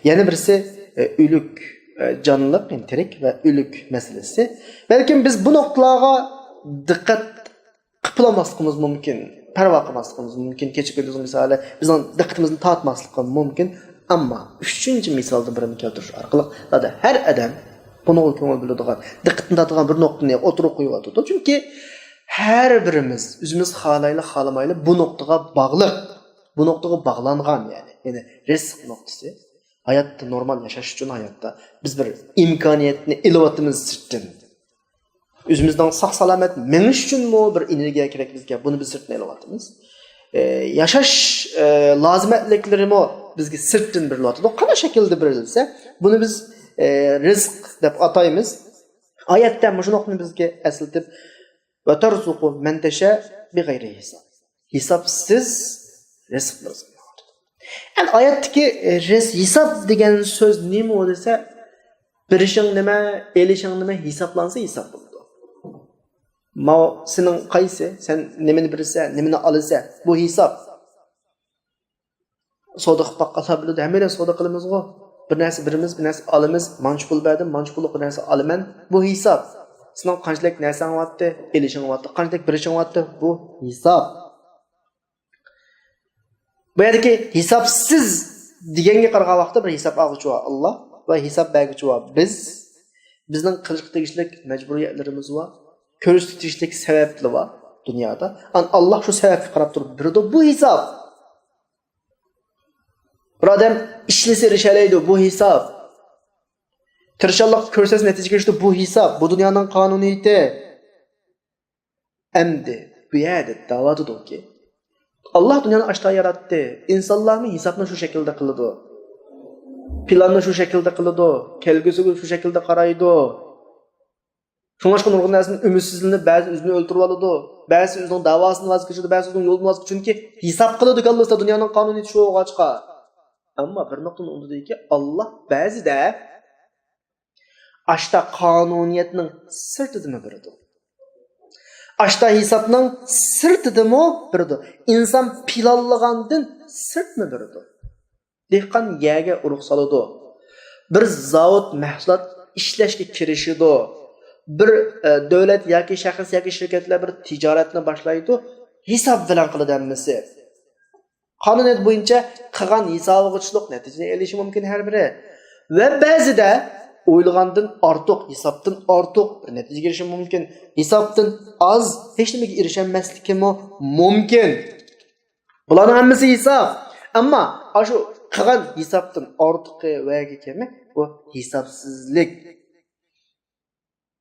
يەنە بىرسى، ئە، ئۆلۈك، ئە، جانلىق، يەنى تىرىك ۋە ئۆلۈك مەسىلىسى. بەلكىم بىز بۇ نۇقتىلارغا دىققەت قىلىپ بولماسلىقىمىز مۇمكىن، پەرۋا قىلماسلىقىمىز مۇمكىن، كېچە-كۈندۈزنىڭ مىسالى بىزنىڭ دىققىتىمىزنى تارتماسلىقى مۇمكىن. ئەمما ئۈچىنچى مىسالدىن بىرىنى كەلتۈرۈش ئارقىلىق زادى ھەر ئادەم بۇنىڭغا كۆڭۈل بۆلىدىغان، دىققىتىنى تارتىدىغان بىر نۇقتىنى ئوتتۇرىغا قويۇۋاتىدۇ. چۈنكى ھەر بىرىمىز ئۆزىمىز خالايلى، خالىمايلى بۇ نۇقتىغا باغلىق، بۇ نۇقتىغا باغلانغان، يەنى، يەنى رىزىق نۇقتىسى. ھاياتتا، نورمال ياشاش ئۈچۈن ھاياتتا بىز بىر ئىمكانىيەتنى ئېلىۋاتىمىز سىرتتىن. ئۆزىمىزنىڭ ساق-سالامەت مېڭىش ئۈچۈنمۇ بىر ئېنېرگىيە كېرەك بىزگە، بۇنى بىز سىرتتىن ئېلىۋاتىمىز. ئە، ياشاش، ئە، لازىمەتلىكلىرىمۇ بىزگە سىرتتىن بېرىلىۋاتىدۇ. قانداق شەكىلدە بېرىلسە، بۇنى بىز، ئە، رىزىق دەپ ئاتايمىز. ئايەتتە مۇشۇ نۇقتىنى بىزگە ئەسلىتىپ، ۋە تەرزۇقۇ مەن تەشا بىغەيرى ھىساب. ھېسابسىز رىزىق بېرىسەن. ئەمدى ئايەتتىكى، ئە، رىز-، ھېساب دېگەن سۆز نېمە دېسە، بېرىشىڭ نېمە، ئېلىشىڭ نېمە، ھېسابلانسا ھېساب بولىدۇ. ماۋۇ سېنىڭ قايسى؟ سەن نېمىنى بېرىسەن، نېمىنى ئالىسەن؟ بۇ ھېساب. سودا قىلىپ باققانلار بىلىدۇ، ھەممەيلەن سودا قىلىمىزغۇ. بىر نەرسە بېرىمىز، بىر نەرسە ئالىمىز، مانچە پۇل بەردىم، مانچە پۇللۇق بىر نەرسە ئالىمەن. بۇ ھېساب. سېنىڭ قانچىلىك نەرسەڭ بارتتى، ئېلىشىڭ بارتتى، قانچىلىك بېرىشىڭ بارتتى، بۇ ھېساب. بۇ يەردىكى ھېسابسىز دېگەنگە قارىغان ۋاقىتتا بىر ھېساب ئالغۇچى بار ئاللا ۋە ھېساب بەرگۈچى بار بىز. بىزنىڭ قىلىشقا تېگىشلىك مەجبۇرىيەتلىرىمىز بار، كۆرسىتىشلىك سەۋەبلىرى بار دۇنيادا. ئەنە ئاللا شۇ سەۋەبكە قاراپ تۇرۇپ بېرىدۇ، بۇ ھېساب. بىر ئادەم ئىشلىسە ئېرىشەلەيدۇ، بۇ ھېساب. تىرىشچانلىق كۆرسەتسە نەتىجىگە ئېرىشىدۇ، بۇ ھېساب. بۇ دۇنيانىڭ قانۇنىيىتى. ئەمدى بۇ يەردە دەۋاتىدۇكى، ئاللا دۇنيانى ئاشتا ياراتتى. ئىنسانلارمۇ ھېسابنى شۇ شەكىلدە قىلىدۇ. پىلاننى شۇ شەكىلدە قىلىدۇ. كەلگۈسىگە شۇ شەكىلدە قارايدۇ. شۇڭلاشقا نۇرغۇن نەرسىدىن ئۈمىدسىزلىنىپ، بەزى ئۆزىنى ئۆلتۈرۈۋالىدۇ، بەزى ئۆزىنىڭ دەۋاسىدىن ۋاز كېچىدۇ، بەزى ئۆزىنىڭ يولىدىن ۋاز كېچىدۇ. چۈنكى ھېساب قىلىدۇ كاللىسىدا دۇنيانىڭ قانۇنىيىتى شۇ بولغاچقا. ئەمما بىر نۇقتىنى ئۇنتۇدۇكى، ئاللا بەزىدە ئاشتا قانۇنىيەتنىڭ سىرتىدىمۇ بېرىدۇ. ئاشتا ھېسابنىڭ سىرتىدىمۇ بېرىدۇ. ئىنسان پىلانلىغاندىن سىرتمۇ بېرىدۇ. دېھقان يەرگە ئۇرۇق سالىدۇ. بىر زاۋۇت مەھسۇلات ئىشلەشكە كىرىشىدۇ. بىر، ئە، دۆلەت ياكى شەخس ياكى شىركەتلەر بىر تىجارەتنى باشلايدۇ. ھېساب بىلەن قىلىدۇ ھەممىسى. قانۇنىيەت بويىچە قىلغان ھېسابىغا چۈشلۈك نەتىجىنى ئېلىشى مۇمكىن ھەر بىرى. ۋە بەزىدە ئويلىغاندىن ئارتۇق، ھېسابتىن ئارتۇق بىر نەتىجىگە ئېرىشىشى مۇمكىن. ھېسابتىن ئاز ھېچنېمىگە ئېرىشەلمەسلىكىمۇ مۇمكىن. بۇلارنىڭ ھەممىسى ھېساب. ئەمما ئاشۇ قىلغان ھېسابتىن ئارتۇقى ۋەگە كەلمەك، بۇ ھېسابسىزلىك.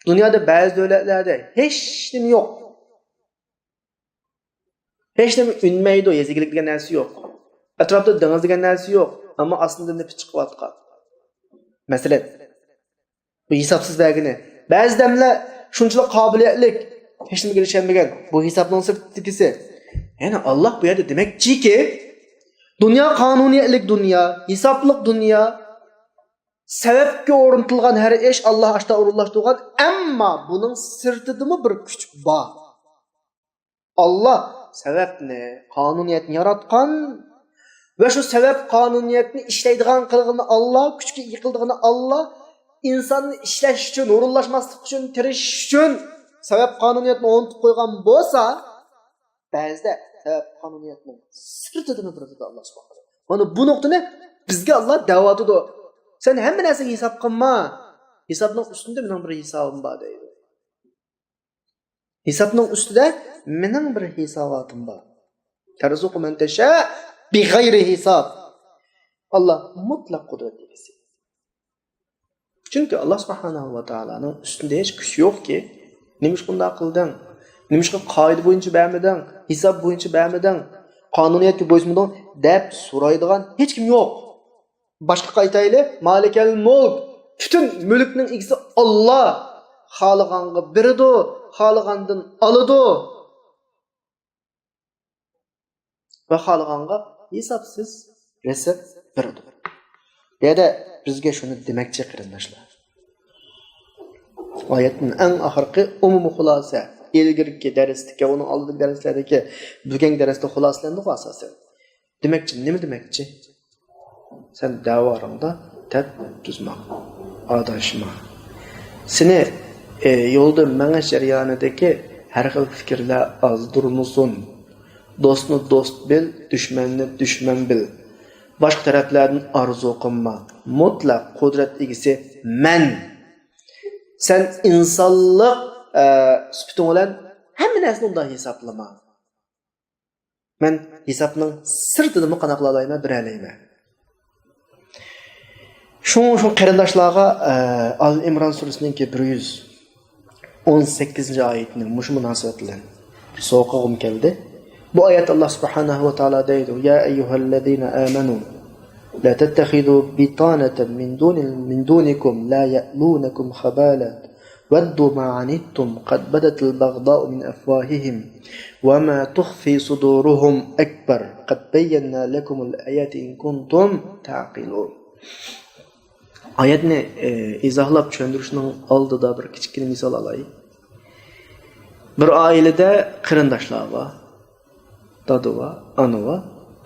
دۇنيادا بەزى دۆلەتلەردە ھېچنېمە يوق. ھېچنېمە ئۈنمەيدۇ، يېزا ئىگىلىك دېگەن نەرسە يوق. ئەتراپتا دېڭىز دېگەن نەرسە يوق، ئەمما ئاستىدا نېفىت چىقىۋاتقان. مەسىلەن، بۇ ھېسابسىز بەرگىنى. بەزى دەملەر شۇنچىلىك قابىلىيەتلىك، ھېچنېمىگە ئېرىشەلمىگەن. بۇ ھېسابنىڭ سىرتىدىكىسى. يەنى ئاللا بۇ يەردە دېمەكچىكى، دۇنيا قانۇنىيەتلىك دۇنيا، ھېسابلىق دۇنيا، سەۋەبكە ئورنىتىلغان ھەر ئىش ئاللا ئاشتا ئورۇنلاشتۇرغان، ئەمما بۇنىڭ سىرتىدىمۇ بىر كۈچ بار. ئاللا سەۋەبنى، قانۇنىيەتنى ياراتقان ۋە شۇ سەۋەب قانۇنىيەتنى ئىشلەيدىغان قىلغىنى ئاللا، كۈچكە ئىگە قىلىدىغىنى ئاللا، ئىنساننى ئىشلەش ئۈچۈن، ھۇرۇنلاشماسلىق ئۈچۈن، تىرىشىش ئۈچۈن سەۋەب قانۇنىيەتنى ئورنىتىپ قويغان بولسا، بەزىدە سەۋەب قانۇنىيەتنىڭ سىرتىدىن بىرىدە ئاللا سۇبھانەھۇ. مانا بۇ نۇقتىنى بىزگە ئاللا دەۋاتىدۇ. سەن ھەممە نەرسىگە ھېساب قىلما. ھېسابنىڭ ئۈستىدە مېنىڭ بىر ھېسابىم بار دەيدۇ. ھېسابنىڭ ئۈستىدە مېنىڭ بىر ھېساباتىم بار. تەرزۇقۇ مەن تەشا بىغەيرى ھېساب. ئاللا مۇتلەق قۇدرەت ئىگىسى. چۈنكى ئاللا سۇبھانەھۇ ۋە تائالانىڭ ئۈستىدە ھېچ كۈچ يوقكى، نېمىشقا ئۇنداق قىلدىڭ؟ نېمىشقا قائىدە بويىچە بەرمىدىڭ؟ ھېساب بويىچە بەرمىدىڭ؟ قانۇنىيەتكە بويسۇنمىدىڭ؟ دەپ سورايدىغان ھېچكىم يوق. باشقا قايتايلى، مالىكەل مۇلك، پۈتۈن مۈلۈكنىڭ ئىگىسى ئاللا. خالىغانغا بېرىدۇ، خالىغاندىن ئالىدۇ. ۋە خالىغانغا ھېسابسىز رىزىق بېرىدۇ. بۇ يەردە بىزگە شۇنى دېمەكچى، قېرىنداشلار. ئايەتنىڭ ئەڭ ئاخىرقى ئومۇمىي خۇلاسە، ئىلگىرىكى دەرستىكى، ئۇنىڭ ئالدىدىكى دەرسلەردىكى، بۈگۈنكى دەرستە خۇلاسىلەندىغۇ ئاساسەن. دېمەكچى، نېمە دېمەكچى؟ سەن دەۋاڭدا تەپ تۈز ماڭ، ئاداشما. سېنى، ئى، يولدا مېڭىش جەريانىدىكى ھەر خىل پىكىرلەر ئازدۇرمىسۇن. دوستنى دوست بىل، دۈشمەننى دۈشمەن بىل. باشقا تەرەپلەردىن ئارزۇ قىلما. مۇتلەق قۇدرەت ئىگىسى مەن. سەن ئىنسانلىق، ئە، سۈپىتىڭ بىلەن ھەممە نەرسىنى ئۇنداق ھېسابلىما. مەن ھېسابنىڭ سىرتىدىمۇ قانداق قىلالايمەن، بېرەلەيمەن. شۇ، شۇ قېرىنداشلارغا، ئە، ئال ئىمران سۈرىسىنىڭكى بىر يۈز ئون سەككىزىنچى ئايىتىنى مۇشۇ مۇناسىۋەت بىلەن سوقۇغۇم كەلدى. بۇ ئايەتتە ئاللا سۇبھانەھۇ ۋە تائالا دەيدۇ: يا أيها الذين آمنوا لا تتخذوا بطانة من دون، من دونكم لا يألونكم خبالا ودوا ما عنتم قد بدت البغضاء من أفواههم وما تخفي صدورهم أكبر قد بينا لكم الآيات إن كنتم تعقلون. ئايەتنى، ئى، ئىزاھلاپ چۈشەندۈرۈشنىڭ ئالدىدا بىر كىچىككىنە مىسال ئالاي. بىر ئائىلىدە قېرىنداشلار بار. دادا ۋە ئانا ۋە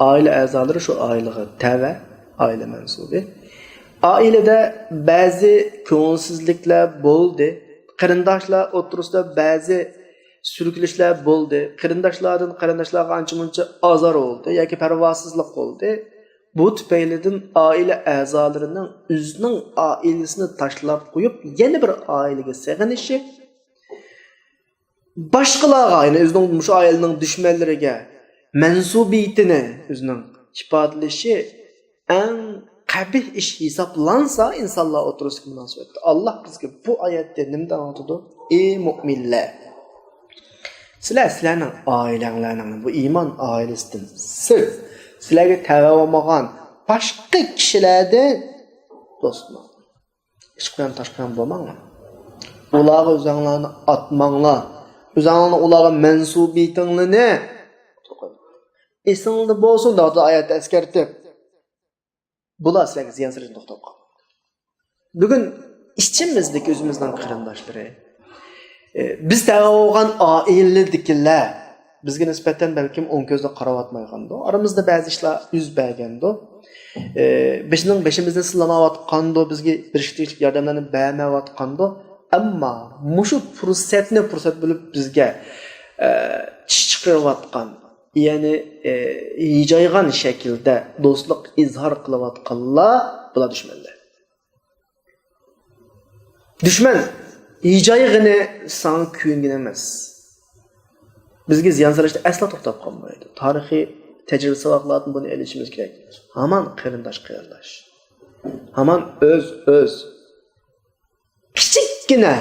ئائىلە ئەزالىرى شۇ ئائىلىگە تەۋە، ئائىلە مەنسۇبى. ئائىلىدە بەزى كۆڭۈلسىزلىكلەر بولدى. قېرىنداشلار ئوتتۇرىسىدا بەزى سۈركىلىشلەر بولدى. قېرىنداشلاردىن قېرىنداشلارغا ئانچە-مۇنچە ئازار بولدى ياكى پەرۋاسىزلىق بولدى. بۇ تۈپەيلىدىن ئائىلە ئەزالىرىنىڭ ئۆزىنىڭ ئائىلىسىنى تاشلاپ قويۇپ، يەنە بىر ئائىلىگە سېغىنىشى، باشقىلارغا، يەنى ئۆزىنىڭ مۇشۇ ئائىلىنىڭ دۈشمەنلىرىگە مەنسۇبىيىتىنى ئۆزىنىڭ ئىپادىلىشى ئەڭ قەبىھ ئىش ھېسابلانسا، ئىنسانلار ئوتتۇرىسىدىكى مۇناسىۋەتتە، ئاللا بىزگە بۇ ئايەتتە نېمىدەپ ئاڭلىتىدۇ؟ ئى مۆمىنلەر، سىلەر سىلەرنىڭ ئائىلەڭلەرنىڭ، بۇ ئىمان ئائىلىسىدىن سىرت، سىلەرگە تەۋە بولمىغان باشقا كىشىلەردىن دوست بولماڭ. ئىچقۇيان تاشقۇيان بولماڭلار. ئۇلارغا ئۆزۈڭلارنى ئاتماڭلار. ئۆزۈڭلارنى ئۇلارغا مەنسۇبىيىتىڭلارنى، ئېسىڭلاردا بولسۇن، دەۋاتىدۇ ئايەتتە ئەسكەرتىپ. بۇلار سىلەرگە زىيان سېلىشتىن توختاپ قالمايدۇ. بۈگۈن ئىچىمىزدىكى ئۆزىمىزنىڭ قېرىنداشلىرى، ئى، بىز تەۋە بولغان ئائىلىدىكىلەر بىزگە نىسبەتەن بەلكىم ئوڭ كۆزدە قاراۋاتمايدىغاندۇ. ئارىمىزدا بەزى ئىشلار يۈز بەرگەندۇ. ئى، بېشىنىڭ، بېشىمىزنى سىلىمايۋاتقاندۇ، بىزگە بېرىشكە تېگىشلىك ياردەملەرنى بەرمەيۋاتقاندۇ. ئەمما مۇشۇ پۇرسەتنى پۇرسەت بىلىپ بىزگە، ئى، چىش چىقىرىۋاتقان، يەنى، ئى، ھىجايغان شەكىلدە دوستلۇق ئىزھار قىلىۋاتقانلار، بۇلار دۈشمەنلەر. دۈشمەن ھىجايغىنى ساڭا كۆيۈنگىنى ئەمەس. بىزگە زىيان سېلىشتا ئەسلا توختاپ قالمايدۇ. تارىخىي تەجرىبە ساۋاقلاردىن بۇنى ئېلىشىمىز كېرەك. ھامان قېرىنداش قېرىنداش. ھامان ئۆز ئۆز. كىچىككىنە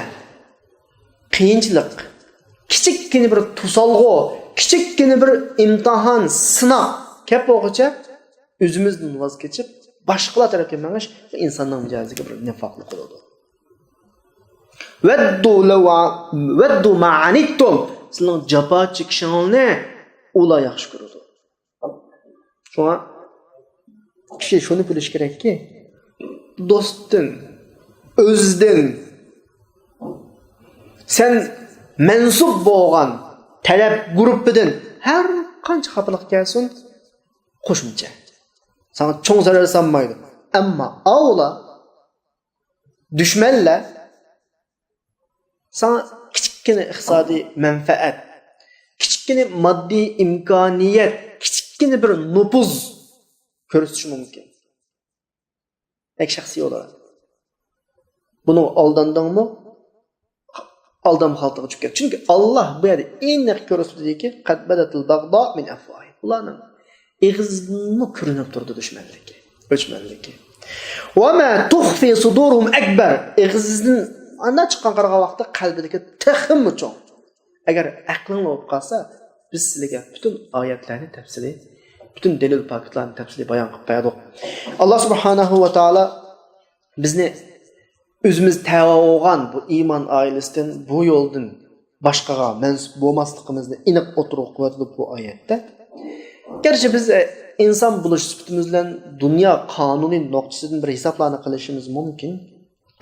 قىيىنچىلىق، كىچىككىنە بىر توسالغۇ، كىچىككىنە بىر ئىمتىھان، سىناق كەپ بولغۇچە ئۆزىمىزدىن ۋاز كېچىپ، باشقىلار تەرەپكە مېڭىش ئىنساننىڭ مىجەزىگە بىر نىفاقلىق قىلىدۇ. ۋەددۇ لەۋ-، ۋەددۇ ما ئەنىتتۇم. سىلەرنىڭ جاپا چېكىشىڭلارنى ئۇلار ياخشى كۆرىدۇ. شۇڭا كىشى شۇنى بىلىشى كېرەككى، دوستتىن، ئۆزدىن، سەن مەنسۇپ بولغان تەرەپ گۇرۇپپىدىن ھەر قانچە خاپىلىق كەلسۇن، قوشمىچە. ساڭا چوڭ زەرەر سالمايدۇ. ئەمما ئاۋۇلار، دۈشمەنلەر ساڭا كىچىككىنە ئىقتىسادىي مەنپەئەت، كىچىككىنە ماددىي ئىمكانىيەت، كىچىككىنە بىر نوپۇز كۆرسىتىشى مۇمكىن. بەك شەخسىي ئولار. بۇنىڭغا ئالداندىڭمۇ؟ ئالدام خالتىغا چۈشۈپ كەت. چۈنكى ئاللا بۇ يەردە ئېنىق كۆرسىتىدۇكى، قەد بەدەتىل بەغدا مىن ئەفۋاھىم. ئۇلارنىڭ ئېغىزىدىنمۇ كۆرۈنۈپ تۇرىدۇ دۈشمەنلىكى، ئۆچمەنلىكى. ۋە ما تۇخفى سۇدۇرۇھۇم ئەكبەر. ئېغىزىدىن ئانداق چىققان قارىغان ۋاقىتتا قەلبىدىكى تېخىمۇ چوڭ. ئەگەر ئەقلىڭ بولۇپ قالسا، بىز سىلىگە پۈتۈن ئايەتلەرنى تەپسىلىي، پۈتۈن دەلىل پاكىتلارنى تەپسىلىي بايان قىلىپ بەردۇق. ئاللا سۇبھانەھۇ ۋە تائالا بىزنى ئۆزىمىز تەۋە بولغان بۇ ئىمان ئائىلىسىدىن، بۇ يولدىن باشقىغا مەنسۇپ بولماسلىقىمىزنى ئېنىق ئوتتۇرىغا قويۇۋاتىدۇ بۇ ئايەتتە. گەرچە بىز، ئە، ئىنسان بولۇش سۈپىتىمىز بىلەن دۇنيا قانۇنى نۇقتىسىدىن بىر ھېسابلارنى قىلىشىمىز مۇمكىن.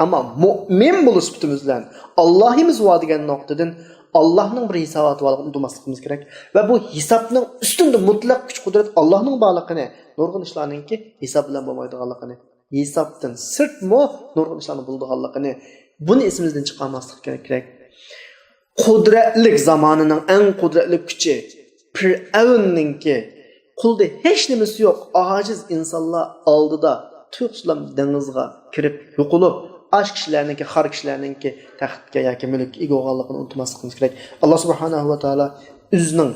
ئەمما مۆمىن بولۇش سۈپىتىمىز بىلەن، ئاللاھىمىز بار دېگەن نۇقتىدىن ئاللاھنىڭ بىر ھېساباتى بارلىقىنى ئۇنتۇماسلىقىمىز كېرەك. ۋە بۇ ھېسابنىڭ ئۈستىندە مۇتلەق كۈچ قۇدرەت ئاللاھنىڭ بارلىقىنى، نۇرغۇن ئىشلارنىڭكى ھېساب بىلەن بولمايدىغانلىقىنى، ھېسابتىن سىرتمۇ نۇرغۇن ئىشلارنىڭ بولىدىغانلىقىنى، بۇنى ئېسىمىزدىن چىقارماسلىق كېرەك. قۇدرەتلىك زامانىنىڭ ئەڭ قۇدرەتلىك كۈچى پىرئەۋننىڭكى، قولىدا ھېچ نېمىسى يوق ئاجىز ئىنسانلار ئالدىدا تۇيۇقسىزلا دېڭىزغا كىرىپ يوقىلىپ، ئاچ كىشىلەرنىڭكى، خار كىشىلەرنىڭكى تەختكە ياكى مۈلۈككە ئىگە بولغانلىقىنى ئۇنتۇماسلىقىمىز كېرەك. ئاللا سۇبھانەھۇ ۋە تائالا ئۆزىنىڭ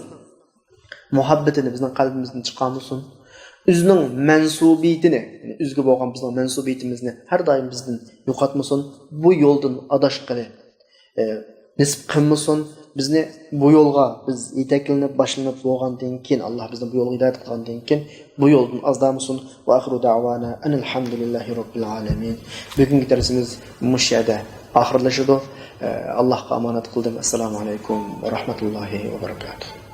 مۇھەببىتىنى بىزنىڭ قەلبىمىزدىن چىقارمىسۇن. ئۆزىنىڭ مەنسۇبىيىتىنى، يەنى ئۆزىگە بولغان بىزنىڭ مەنسۇبىيىتىمىزنى ھەر دائىم بىزدىن يوقاتمىسۇن. بۇ يولدىن ئاداشقىلى، ئە، نېسىپ قىلمىسۇن. بىزنى بۇ يولغا بىز يېتەكلىنىپ، باشلىنىپ بولغاندىن كېيىن، ئاللا بىزنى بۇ يولغا ھىدايەت قىلغاندىن كېيىن، بۇ يولدىن ئازدامىسۇن. ۋە ئاخىرۇ دەۋانا ئەنىل ھەمدۇلىللاھى رەببىل ئالەمىن. بۈگۈنكى دەرسىمىز مۇشۇ يەردە ئاخىرلىشىدۇ. ئە، ئاللاھقا ئامانەت قىلدىم. ئەسسالامۇ ئەلەيكۇم ۋە رەھمەتۇللاھى ۋە بەرەكاتۇھ.